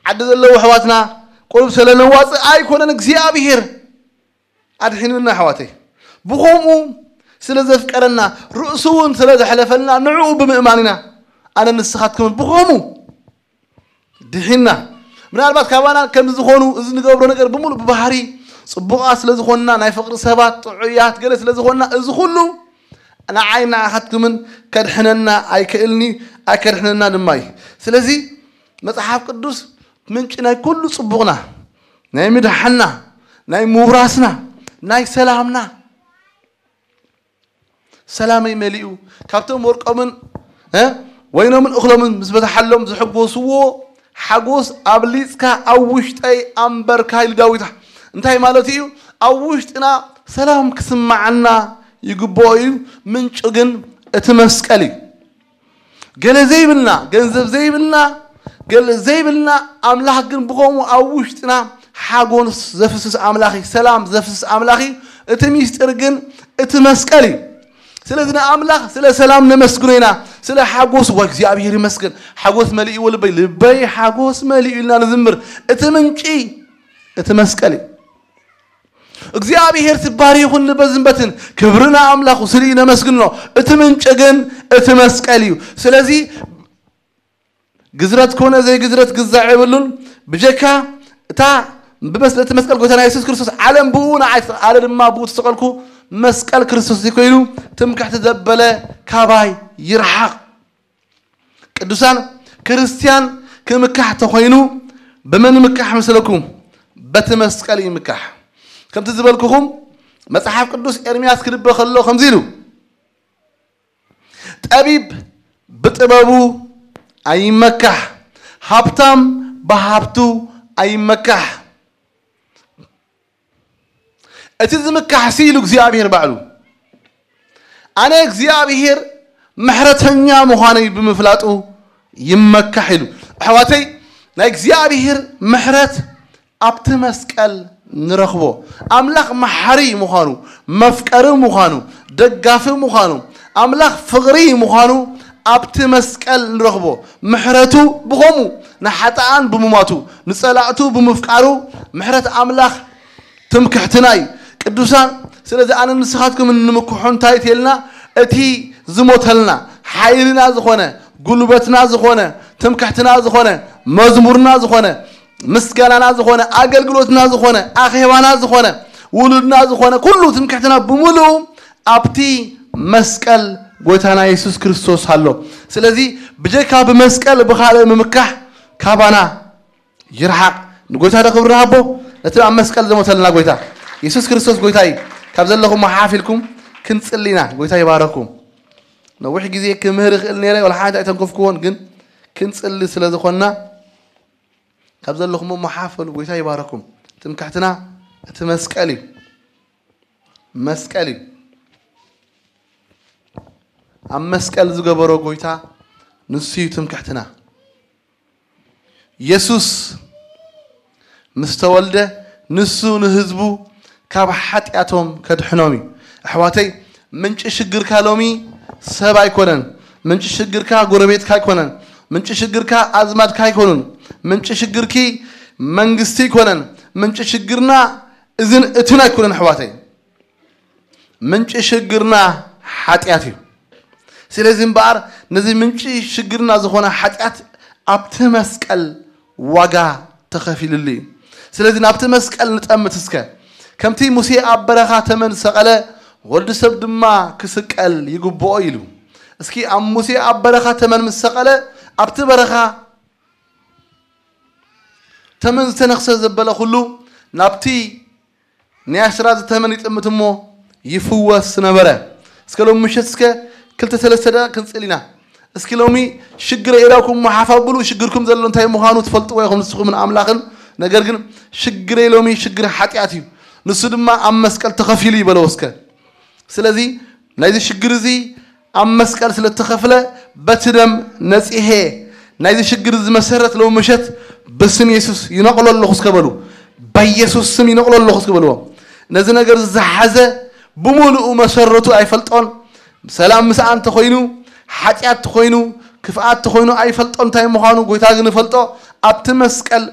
ዓዲ ዘለዉ ኣሕዋትና ቁሩብ ስለ ነዋጽእ ኣይኮነን እግዚኣብሔር ኣድሒኑና ኣሕዋተይ። ብኸምኡ ስለ ዘፍቀረና፣ ርእሱ እውን ስለ ዘሕለፈልና ንዕኡ ብምእማን ኢና ኣነ ንስኻትኩምን ብኸምኡ ድሒና። ምናልባት ካባና ከም ዝኾኑ እዚ ንገብሮ ነገር ብምሉእ ብባህሪ ጽቡቓት ስለ ዝኾንና፣ ናይ ፍቕሪ ሰባት፣ ጥዑያት ገለ ስለ ዝኾንና፣ እዚ ኩሉ ንዓይ ንዓኻትኩምን ከድሕነና ኣይክእልኒ፣ ኣይከድሕነና ድማ እዩ። ስለዚ መጽሓፍ ቅዱስ ምንጪ ናይ ኩሉ ጽቡቕና፣ ናይ ምድሓንና፣ ናይ ምውራስና፣ ናይ ሰላምና፣ ሰላመይ መሊኡ፣ ካብቶም ወርቆምን፣ እ፣ ወይኖምን እኽሎምን ምስ በዝሓሎም ዝሕጎስዎ ሓጎስ ኣብሊጽካ ኣብ ውሽጠይ ኣንበርካ ኢሉ ዳዊት። እንታይ ማለት እዩ? ኣብ ውሽጥና ሰላም ክስማዓና ይግብኦ እዩ። ምንጩ ግን እቲ መስቀል እዩ። ገለ ዘይብልና፣ ገንዘብ ዘይብልና፣ ገለ ዘይብልና፣ ኣምላኽ ግን ብኸምኡ ኣብ ውሽጥና ሓጎስ ዘፍስስ ኣምላኽ እዩ፣ ሰላም ዘፍስስ ኣምላኽ እዩ። እቲ ሚስጥር ግን እቲ መስቀል እዩ። ስለዚ ንኣምላኽ ስለ ሰላም ነመስግኖ ኢና፣ ስለ ሓጎስ፣ "ዋ እግዚኣብሔር ይመስገን፣ ሓጎስ መሊእዎ ልበይ፣ ልበይ ሓጎስ መሊኡ" ኢልና ንዝምር። እቲ ምንጪ እቲ መስቀል እዩ። እግዚኣብሔር ትባረኽ ይኹን ንበዝን በትን፣ ክብሪ ንኣምላኹ ስልዩ ነመስግኖ። እቲ ምንጪ ግን እቲ መስቀል እዩ። ስለዚ ግዝረት ኮነ ዘይግዝረት ግዛዕ የብሉን። ብጀካ እታ ብመስለ እቲ መስቀል ጎይታና የሱስ ክርስቶስ ዓለም ብኡ ንዓይ ኣነ ድማ ብኡ ተሰቐልኩ። መስቀል ክርስቶስ እዚ ኮይኑ ትምክሕቲ ዘበለ ካባይ ይርሓቕ። ቅዱሳን፣ ክርስትያን ክምካሕ ተኾይኑ ብመን ምካሕ መስለኩም? በቲ መስቀል ይምካሕ። ከምቲ ዝበልኩኹም መጽሓፍ ቅዱስ ኤርምያስ ክድበ ከሎ ከምዚ ኢሉ፣ ጠቢብ ብጥበቡ ኣይመካሕ፣ ሃብታም ብሃብቱ ኣይመካሕ። እቲ ዝምካሕ ሲ ኢሉ እግዚኣብሔር ባዕሉ፣ ኣነ እግዚኣብሔር ምሕረተኛ ምዃነይ ብምፍላጡ ይመካሕ ኢሉ። ኣሕዋተይ፣ ናይ እግዚኣብሔር ምሕረት ኣብቲ መስቀል ንረኽቦ። ኣምላኽ መሓሪ ምዃኑ፣ መፍቀሪ ምዃኑ፣ ደጋፊ ምዃኑ፣ ኣምላኽ ፍቕሪ ምዃኑ ኣብቲ መስቀል ንረኽቦ። ምሕረቱ ብኸምኡ ንሓጥኣን ብምሟቱ፣ ንጸላእቱ ብምፍቃሩ፣ ምሕረት ኣምላኽ ትምክሕትና እዩ። ቅዱሳን፣ ስለዚ ኣነ ንስኻትኩም እንምክሖ እንታይ ተልና? እቲ ዝሞተልና፣ ሓይልና ዝኾነ፣ ጉልበትና ዝኾነ፣ ትምክሕትና ዝኾነ፣ መዝሙርና ዝኾነ፣ ምስጋናና ዝኾነ፣ ኣገልግሎትና ዝኾነ፣ ኣኼባና ዝኾነ፣ ውሉድና ዝኾነ፣ ኩሉ ትምክሕትና ብምሉኡ ኣብቲ መስቀል ጎይታና የሱስ ክርስቶስ ኣሎ። ስለዚ ብጀካ ብመስቀል ብኻልእ ምምካሕ ካባና ይርሓቕ። ንጎይታ ዶ ክብሪ ሃቦ፣ ነቲ ኣብ መስቀል ዘሞተልና ጎይታ የሱስ ክርስቶስ ጎይታ እዩ። ካብ ዘለኹም ሓፍ ኢልኩም ክንጽሊ ኢና። ጎይታ ይባረኩም። ነዊሕ ግዜ ክምህር ይኽእል ነይረ፣ ወላ ሓንቲ ኣይተንከፍኩዎን፣ ግን ክንጽሊ ስለ ዝኾንና ካብ ዘለኹም እሞ ሓፍ በሉ። ጎይታ ይባረኩም። ትምክሕትና እቲ መስቀል እዩ። መስቀል እዩ። ኣብ መስቀል ዝገበሮ ጎይታ ንሱ እዩ ትምክሕትና። የሱስ ምስ ተወልደ ንሱ ንህዝቡ ካብ ሓጢኣቶም ከድሕኖም እዩ። ኣሕዋተይ፣ ምንጪ ሽግርካ ሎሚ ሰብ ኣይኮነን። ምንጪ ሽግርካ ጎረቤትካ ኣይኮነን። ምንጪ ሽግርካ ኣዝማድካ ኣይኮኑን። ምንጪ ሽግርኪ መንግስቲ ኣይኮነን። ምንጪ ሽግርና እዝን እትን ኣይኮነን ኣሕዋተይ። ምንጪ ሽግርና ሓጢኣት እዩ። ስለዚ እምበኣር ነዚ ምንጪ ሽግርና ዝኾነ ሓጢኣት ኣብቲ መስቀል ዋጋ ተኸፊልሉ እዩ። ስለዚ ናብቲ መስቀል ንጠምት እስከ። ከምቲ ሙሴ ኣብ በረኻ ተመን ዝሰቐለ፣ ወዲ ሰብ ድማ ክስቀል ይግብኦ ኢሉ። እስኪ ኣብ ሙሴ ኣብ በረኻ ተመን ምስ ሰቐለ፣ ኣብቲ በረኻ ተመን ዝተነኽሰ ዘበለ ኩሉ ናብቲ ናይ ኣስራዚ ተመን ይጥምት እሞ ይፍወስ ነበረ። እስከ ሎሚ ምሸት እስከ ክልተ ሰለስተ ደቂቕ ክንጽል ኢና። እስኪ ሎሚ ሽግረ ኢላኩም ሓፍ ኣብሉ። ሽግርኩም ዘሎ እንታይ ምዃኑ ትፈልጥዎ ኢኹም ንስኹምን ኣምላኽን። ነገር ግን ሽግረይ ሎሚ ሽግር ሓጢኣት እዩ፣ ንሱ ድማ ኣብ መስቀል ተኸፊሉ እዩ በለዎ እስከ። ስለዚ ናይዚ ሽግር እዚ ኣብ መስቀል ስለ እተኸፍለ በቲ ደም ነጺሄ። ናይዚ ሽግር እዚ መሰረት ሎሚ ምሸት ብስም የሱስ ይነቕሎ ኣለኹ እስከ በሉ። በየሱስ ስም ይነቕሎ ኣለኹ እስከ በልዎ። ነዚ ነገር ዝሓዘ ብምሉኡ መሰረቱ ኣይፈልጦን። ሰላም ምስኣ እንተኾይኑ፣ ሓጢኣት እንተኾይኑ፣ ክፍኣት እንተኾይኑ ኣይፈልጦን እንታይ ምዃኑ። ጎይታ ግን ይፈልጦ። ኣብቲ መስቀል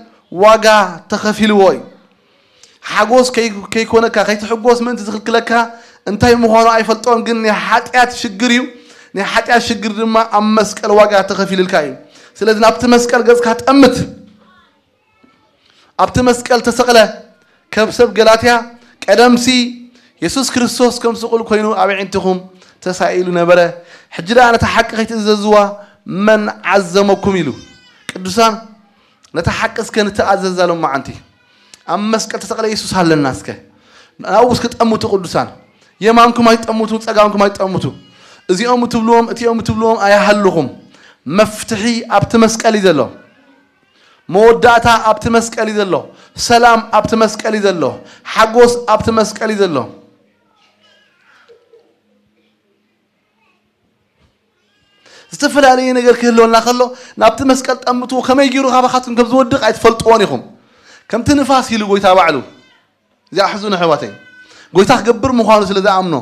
ዋጋ ተኸፊልዎ እዩ። ሓጎስ ከይ-፣ ከይኮነካ፣ ከይትሕጎስ ምእንቲ ዝኽልክለካ እንታይ ምዃኑ ኣይፈልጦን፣ ግን ናይ ሓጢኣት ሽግር እዩ። ናይ ሓጢኣት ሽግር ድማ ኣብ መስቀል ዋጋ ተኸፊልልካ እዩ። ስለዚ ናብቲ መስቀል ገጽካ ጠምት። ኣብቲ መስቀል ተሰቕለ። ከም ሰብ ገላትያ ቀደምሲ የሱስ ክርስቶስ ከም ስቑል ኮይኑ ኣብ ኣዒንትኹም ተሳኢሉ ነበረ። ሕጂ ደኣ ነታ ሓቂ ከይትእዘዝዋ መን ዓዘመኩም ኢሉ። ቅዱሳን፣ ነታ ሓቂ እስከ ንተኣዘዛ ሎማዓንቲ። ኣብ መስቀል ተሰቕለ የሱስ ኣለና እስከ። ናብኡ እስከ ጠምቱ ቅዱሳን። የማንኩም ኣይጠምቱ፣ ጸጋምኩም ኣይጠምቱ። እዚኦም እትብልዎም፣ እቲኦም እትብልዎም ኣይሃልኹም። መፍትሒ ኣብቲ መስቀል እዩ ዘሎ። መወዳእታ ኣብቲ መስቀል እዩ ዘሎ። ሰላም ኣብቲ መስቀል እዩ ዘሎ። ሓጎስ ኣብቲ መስቀል እዩ ዘሎ። ዝተፈላለየ ነገር ክህልወና ከሎ ናብቲ መስቀል ጠምትዎ። ከመይ ገይሩ ካባኻትኩም ከም ዝወድቕ ኣይትፈልጥዎን ኢኹም። ከምቲ ንፋስ ኢሉ ጎይታ ባዕሉ። እዚ ኣሕዙን ኣሕዋተይ፣ ጎይታ ክገብር ምዃኑ ስለ ዝኣምኖ፣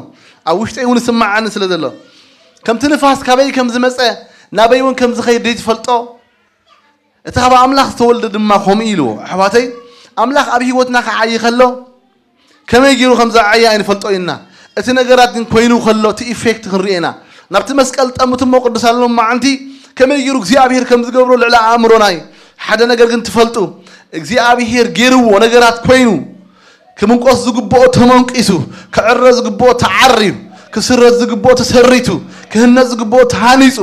ኣብ ውሽጠይ እውን ይስምዓኒ ስለ ዘሎ፣ ከምቲ ንፋስ ካበይ ከም ዝመጸ፣ ናበይ እውን ከም ዝኸይድ ዘይትፈልጦ፣ እቲ ካብ ኣምላኽ ዝተወልደ ድማ ከምኡ ኢልዎ። ኣሕዋተይ፣ ኣምላኽ ኣብ ህይወትና ክዓዪ ከሎ ከመይ ገይሩ ከም ዝዓዪ ኣይንፈልጦ ኢና። እቲ ነገራት ግን ኮይኑ ከሎ እቲ ኢፌክት ክንርኢ ኢና። ናብቲ መስቀል ጠምት እሞ ቅዱሳን ሎማዓንቲ ከመይ ገይሩ እግዚኣብሔር ከም ዝገብሮ ልዕሊ ኣእምሮና እዩ። ሓደ ነገር ግን ትፈልጡ፣ እግዚኣብሔር ገይርዎ፣ ነገራት ኮይኑ፣ ክምንቆስ ዝግብኦ ተመንቂሱ፣ ክዕረ ዝግብኦ ተዓርዩ፣ ክስረት ዝግብኦ ተሰሪቱ፣ ክህነጽ ዝግብኦ ተሃኒጹ፣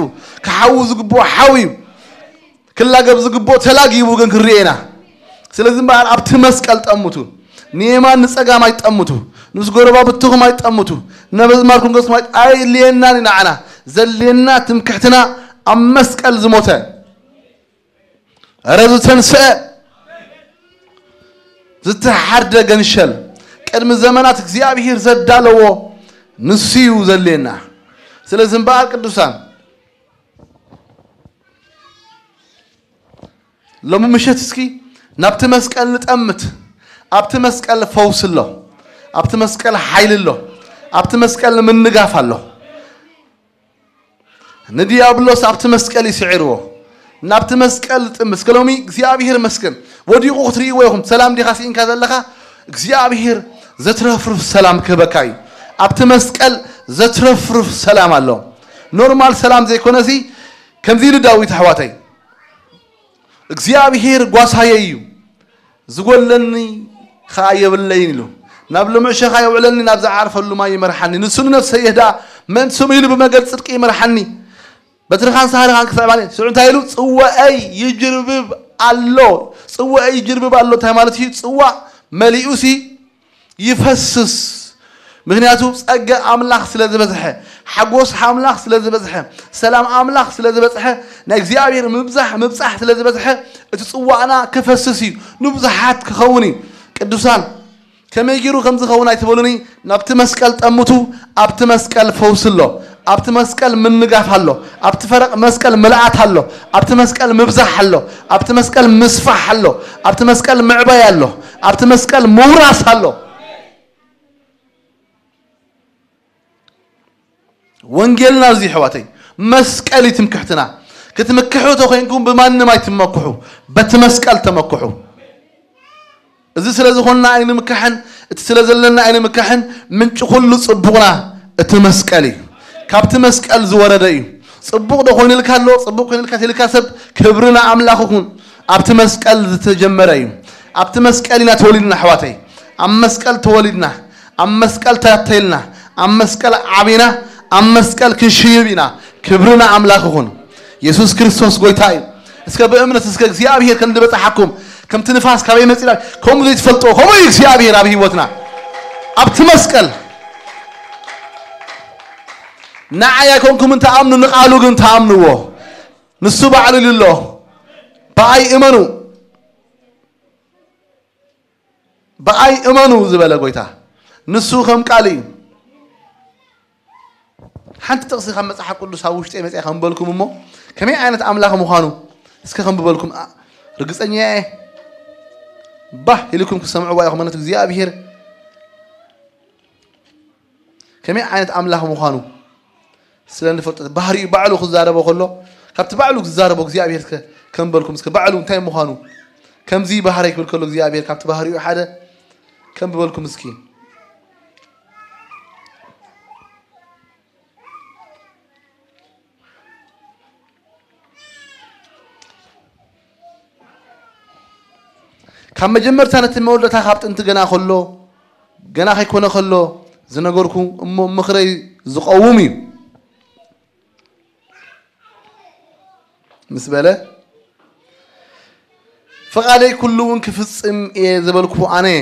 ክሓዊ ዝግብኦ ሓውዩ፣ ክላገብ ዝግብኦ ተላጊቡ ግን ክንርኢ ኢና። ስለዚ እምበኣር ኣብቲ መስቀል ጠምቱ፣ ንየማን ንጸጋም ኣይትጠምቱ። ምስ ጎረባብትኹም ኣይትጠምቱ፣ ነበዝማርኩም ገጽኩም ኣይ-፣ ኣይልየናን እዩ ንዓና። ዘልየና ትምክሕትና ኣብ መስቀል ዝሞተ፣ ኧረ ዝተንስአ፣ ዝተሓርደ ገንሸል፣ ቅድሚ ዘመናት እግዚኣብሔር ዘዳለዎ ንሱ እዩ ዘልየና። ስለዚ እምበኣር ቅዱሳን፣ ሎሚ ምሸት እስኪ ናብቲ መስቀል ንጠምት። ኣብቲ መስቀል ፈውሲ ኣሎ፣ ኣብቲ መስቀል ሓይሊ ኣሎ፣ ኣብቲ መስቀል ምንጋፍ ኣሎ። ንዲያብሎስ ኣብቲ መስቀል ይስዕርዎ፣ ናብቲ መስቀል ጥምት። እስከ ሎሚ እግዚኣብሔር መስገን። ወዲቑ ክትርእይዎ ኢኹም። ሰላም ዲኻ ስኢንካ ዘለኻ? እግዚኣብሔር ዘትረፍርፍ ሰላም ክህበካ እዩ። ኣብቲ መስቀል ዘትረፍርፍ ሰላም ኣሎ። ኖርማል ሰላም ዘይኮነሲ፣ ከምዚ ኢሉ ዳዊት ኣሕዋተይ፣ እግዚኣብሔር ጓሳየ እዩ፣ ዝጎለኒ ኸኣ የብለይን ኢሉ። ናብ ልሙዕ ሸኻ የውዕለኒ፣ ናብ ዝዓርፈሉ ማይ ይመርሓኒ። ንሱ ንነፍሰይ የህድኣ፣ ምእንቲ ስሙ ኢሉ ብመገዲ ጽድቂ ይመርሓኒ። በትርኻን ሳህርኻን ክስዕባኒ። ሽዑ እንታይ ኢሉ? ጽዋኣይ ይጅርብብ ኣሎ። ጽዋኣይ ይጅርብብ ኣሎ እንታይ ማለት እዩ? ጽዋ መሊኡሲ ይፈስስ። ምኽንያቱ ጸጋ ኣምላኽ ስለ ዝበዝሐ፣ ሓጎስ ኣምላኽ ስለ ዝበዝሐ፣ ሰላም ኣምላኽ ስለ ዝበዝሐ፣ ናይ እግዚኣብሔር ምብዛሕ ምብጻሕ ስለ ዝበዝሐ፣ እቲ ጽዋእና ክፈስስ እዩ፣ ንብዙሓት ክኸውን እዩ። ቅዱሳን፣ ከመይ ገይሩ ከም ዝኸውን ኣይትበሉኒ፣ ናብቲ መስቀል ጠምቱ። ኣብቲ መስቀል ፈውሲ ኣሎ፣ ኣብቲ መስቀል ምንጋፍ ኣሎ፣ ኣብቲ ፈረቕ መስቀል ምልኣት ኣሎ፣ ኣብቲ መስቀል ምብዛሕ ኣሎ፣ ኣብቲ መስቀል ምስፋሕ ኣሎ፣ ኣብቲ መስቀል ምዕባይ ኣሎ፣ ኣብቲ መስቀል ምውራስ ኣሎ። ወንጌልና እዚ ኣሕዋተይ፣ መስቀል እዩ ትምክሕትና። ክትምክሑ ተኾይንኩም ብማንም ኣይትመክሑ፣ በቲ መስቀል ተመክሑ። እዚ ስለ ዝኾንና ኣይንምካሕን፣ እቲ ስለ ዘለና ኣይንምካሕን። ምንጪ ኩሉ ጽቡቕና እቲ መስቀል እዩ። ካብቲ መስቀል ዝወረደ እዩ። ጽቡቕ ዶ ኮይኑልካ ኣሎ? ጽቡቕ ኮይኑልካ ተልካ ሰብ፣ ክብሪ ንኣምላኽ ይኹን። ኣብቲ መስቀል ዝተጀመረ እዩ። ኣብቲ መስቀል ኢና ተወሊድና ኣሕዋተይ። ኣብ መስቀል ተወሊድና፣ ኣብ መስቀል ተተይልና፣ ኣብ መስቀል ዓቢና፣ ኣብ መስቀል ክንሽይብ ኢና። ክብሪ ንኣምላኽ ይኹን። የሱስ ክርስቶስ ጎይታ እዩ። እስከ ብእምነት እስከ እግዚኣብሔር ከም ዝበጽሓኩም፣ ከምቲ ንፋስ ካበይ መጺና ከምኡ ዘይትፈልጦ፣ ከምኡ እዩ እግዚኣብሔር ኣብ ህይወትና። ኣብቲ መስቀል ንዓይ ኣይኮንኩምን ትኣምኑ፣ ንቃሉ ግን ተኣምንዎ። ንሱ ባዕሉ ኢሉ ኣሎ፣ ብኣይ እመኑ፣ ብኣይ እመኑ ዝበለ ጎይታ ንሱ ከም ቃል እዩ። ሓንቲ ጥቕሲ ካብ መጽሓፍ ቅዱስ ኣብ ውሽጢ መጽኣ ከንበልኩም እሞ፣ ከመይ ዓይነት ኣምላኽ ምዃኑ እስከ ከንብበልኩም። ኣ-፣ ርግጸኛ እየ፣ ባህ ኢልኩም ክሰምዕዋ ኢኹም። ማለት እግዚኣብሔር ከመይ ዓይነት ኣምላኽ ምዃኑ ስለ ንፈልጦ፣ ባህሪኡ ባዕሉ ክዛረቦ ከሎ፣ ካብቲ ባዕሉ ክዛረቦ እግዚኣብሔር እስከ ከንበልኩም፣ እስከ ባዕሉ እንታይ ምዃኑ፣ ከምዚ ባህሪ ክብል ከሎ እግዚኣብሔር፣ ካብቲ ባህሪኡ ሓደ ከንብበልኩም እስኪ። ካብ መጀመርታ ነቲ መወዳእታ ካብ ጥንቲ ገና ከሎ፣ ገና ከይኮነ ከሎ ዝነገርኩ እሞ ምኽረይ ዝቐውም እዩ ምስ በለ፣ ፍቓደይ ኩሉ እውን ክፍጽም እየ ዝበልኩ ኣነ እየ።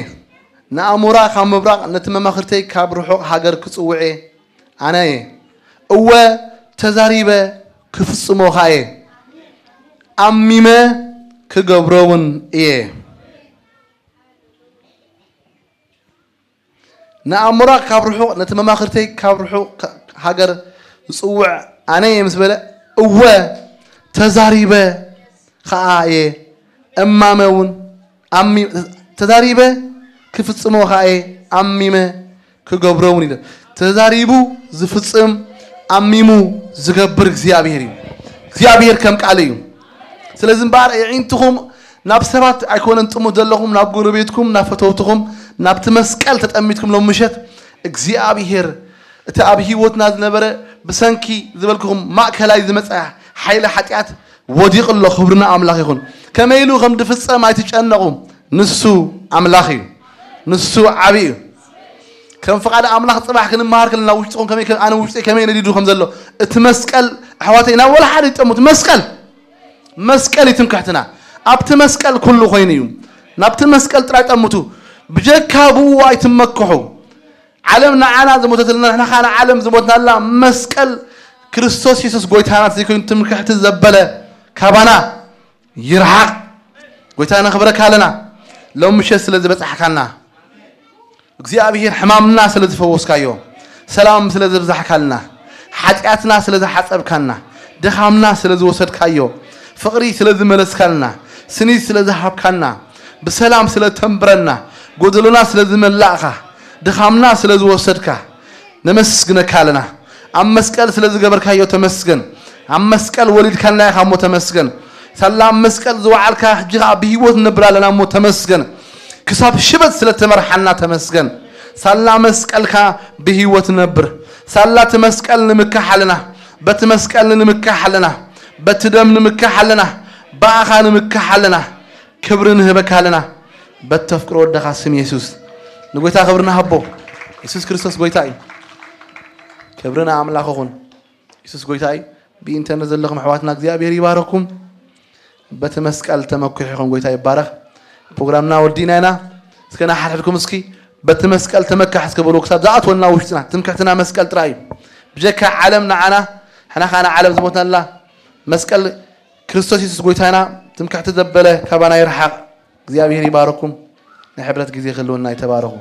ንኣሞራ ካብ ምብራቕ፣ ነቲ መማኽርተይ ካብ ርሑቕ ሃገር ክጽውዕ እየ ኣነ እየ። እወ ተዛሪበ ክፍጽሞ ኸኣ እየ። ኣሚመ ክገብሮ እውን እየ። ንኣሞራ ካብ ርሑቕ፣ ነቲ መማኽርተይ ካብ ርሑቕ ሃገር ዝጽውዕ ኣነ እየ ምስ በለ፣ እወ ተዛሪበ ኸኣ እየ፣ እማመ እውን ኣሚ-፣ ተዛሪበ ክፍጽሞ ኸኣ እየ፣ ኣሚመ ክገብሮ እውን ኢለ። ተዛሪቡ ዝፍጽም፣ ኣሚሙ ዝገብር እግዚኣብሔር እዩ። እግዚኣብሔር ከም ቃል እዩ። ስለዚ እምበኣር፣ የዒንትኹም ናብ ሰባት ኣይኮነን ጥሙት ዘለኹም፣ ናብ ጎረቤትኩም፣ ናብ ፈተውትኹም፣ ናብቲ መስቀል ተጠሚትኩም ሎም ምሸት እግዚኣብሔር እቲ ኣብ ህይወትና ዝነበረ ብሰንኪ ዝበልኩኹም ማእከላይ ዝመጸ ሓይሊ ሓጢኣት ወዲቑ ኣሎ። ክብሪ ንኣምላኽ ይኹን። ከመይ ኢሉ ከም ዝፍጸም ኣይትጨነቑ። ንሱ ኣምላኽ እዩ። ንሱ ዓቢ እዩ። ከም ፍቓድ ኣምላኽ ጽባሕ ክንመሃር ከለና ውሽጥኹም ከመይ፣ ኣነ ውሽጠይ ከመይ ነዲዱ ከም ዘሎ፣ እቲ መስቀል ኣሕዋተይ ናብ ወላ ሓደ ይጠሙት መስቀል መስቀል እዩ ትምክሕትና። ኣብቲ መስቀል ኩሉ ኮይኑ እዩ። ናብቲ መስቀል ጥራይ ጠምቱ። ብጀካ ብኡ ኣይትመክሑ። ዓለም ንዓና ዝሞተትልና፣ ንሕና ከዓ ንዓለም ዝሞትናላ መስቀል ክርስቶስ የሱስ ጎይታና ዘይኮይኑ ትምክሕቲ ዘበለ ካባና ይርሓቕ። ጎይታ ነኽብረካ ኣለና። ሎም ምሸት ስለ ዝበጻሕካና፣ እግዚኣብሔር ሕማምና ስለ ዝፈወስካዮ፣ ሰላም ስለ ዘብዛሕካልና፣ ሓጢኣትና ስለ ዝሓጸብካና፣ ድኻምና ስለ ዝወሰድካዮ፣ ፍቕሪ ስለ ዝመለስካልና፣ ስኒት ስለ ዝሃብካና፣ ብሰላም ስለ ተንብረና፣ ጎደሎና ስለ ዝመላእኻ፣ ድኻምና ስለ ዝወሰድካ፣ ነመስግነካ ኣለና። ኣብ መስቀል ስለ ዝገበርካዮ ተመስገን። ኣብ መስቀል ወሊድካና ኢኻ እሞ ተመስገን። ሳላ ኣብ መስቀል ዝወዓልካ ሕጂ ኸኣ ብህይወት ንነብር ኣለና እሞ ተመስገን። ክሳብ ሽበት ስለ ተመርሓና ተመስገን። ሳላ መስቀልካ ብህይወት ነብር። ሳላ እቲ መስቀል ንምካሕ ኣለና። በቲ መስቀል ንምካሕ ኣለና። በቲ ደም ንምካሕ ኣለና። ብኣኻ ንምካሕ ኣለና። ክብሪ ንህበካ ኣለና። በተፍቅሮ ወደኻ ስም የሱስ ንጎይታ ክብሪ ንሃቦ። የሱስ ክርስቶስ ጎይታ እዩ። ክብሪ ንኣምላኽ ይኹን። የሱስ ጎይታ እዩ። ብኢንተርነት ዘለኹም ኣሕዋትና እግዚኣብሔር ይባረኩም። በቲ መስቀል ተመኩሕ ይኹን። ጎይታ ይባረኽ። ፕሮግራምና ወዲእና ኢና። እስከ ንሓድሕድኩም እስኪ በቲ መስቀል ተመካሕ እስከ በልዎ። ክሳብ ዝኣትወና ውሽጥና ትምክሕትና መስቀል ጥራይ እዩ። ብጀካ ዓለም ንዓና፣ ሕና ኸዓ ንዓለም ዝሞትናላ መስቀል ክርስቶስ የሱስ ጎይታና ትምክሕቲ ዘበለ ካባና ይርሓቕ። እግዚኣብሔር ይባረኩም። ናይ ሕብረት ግዜ ክህልወና ይተባረኹ።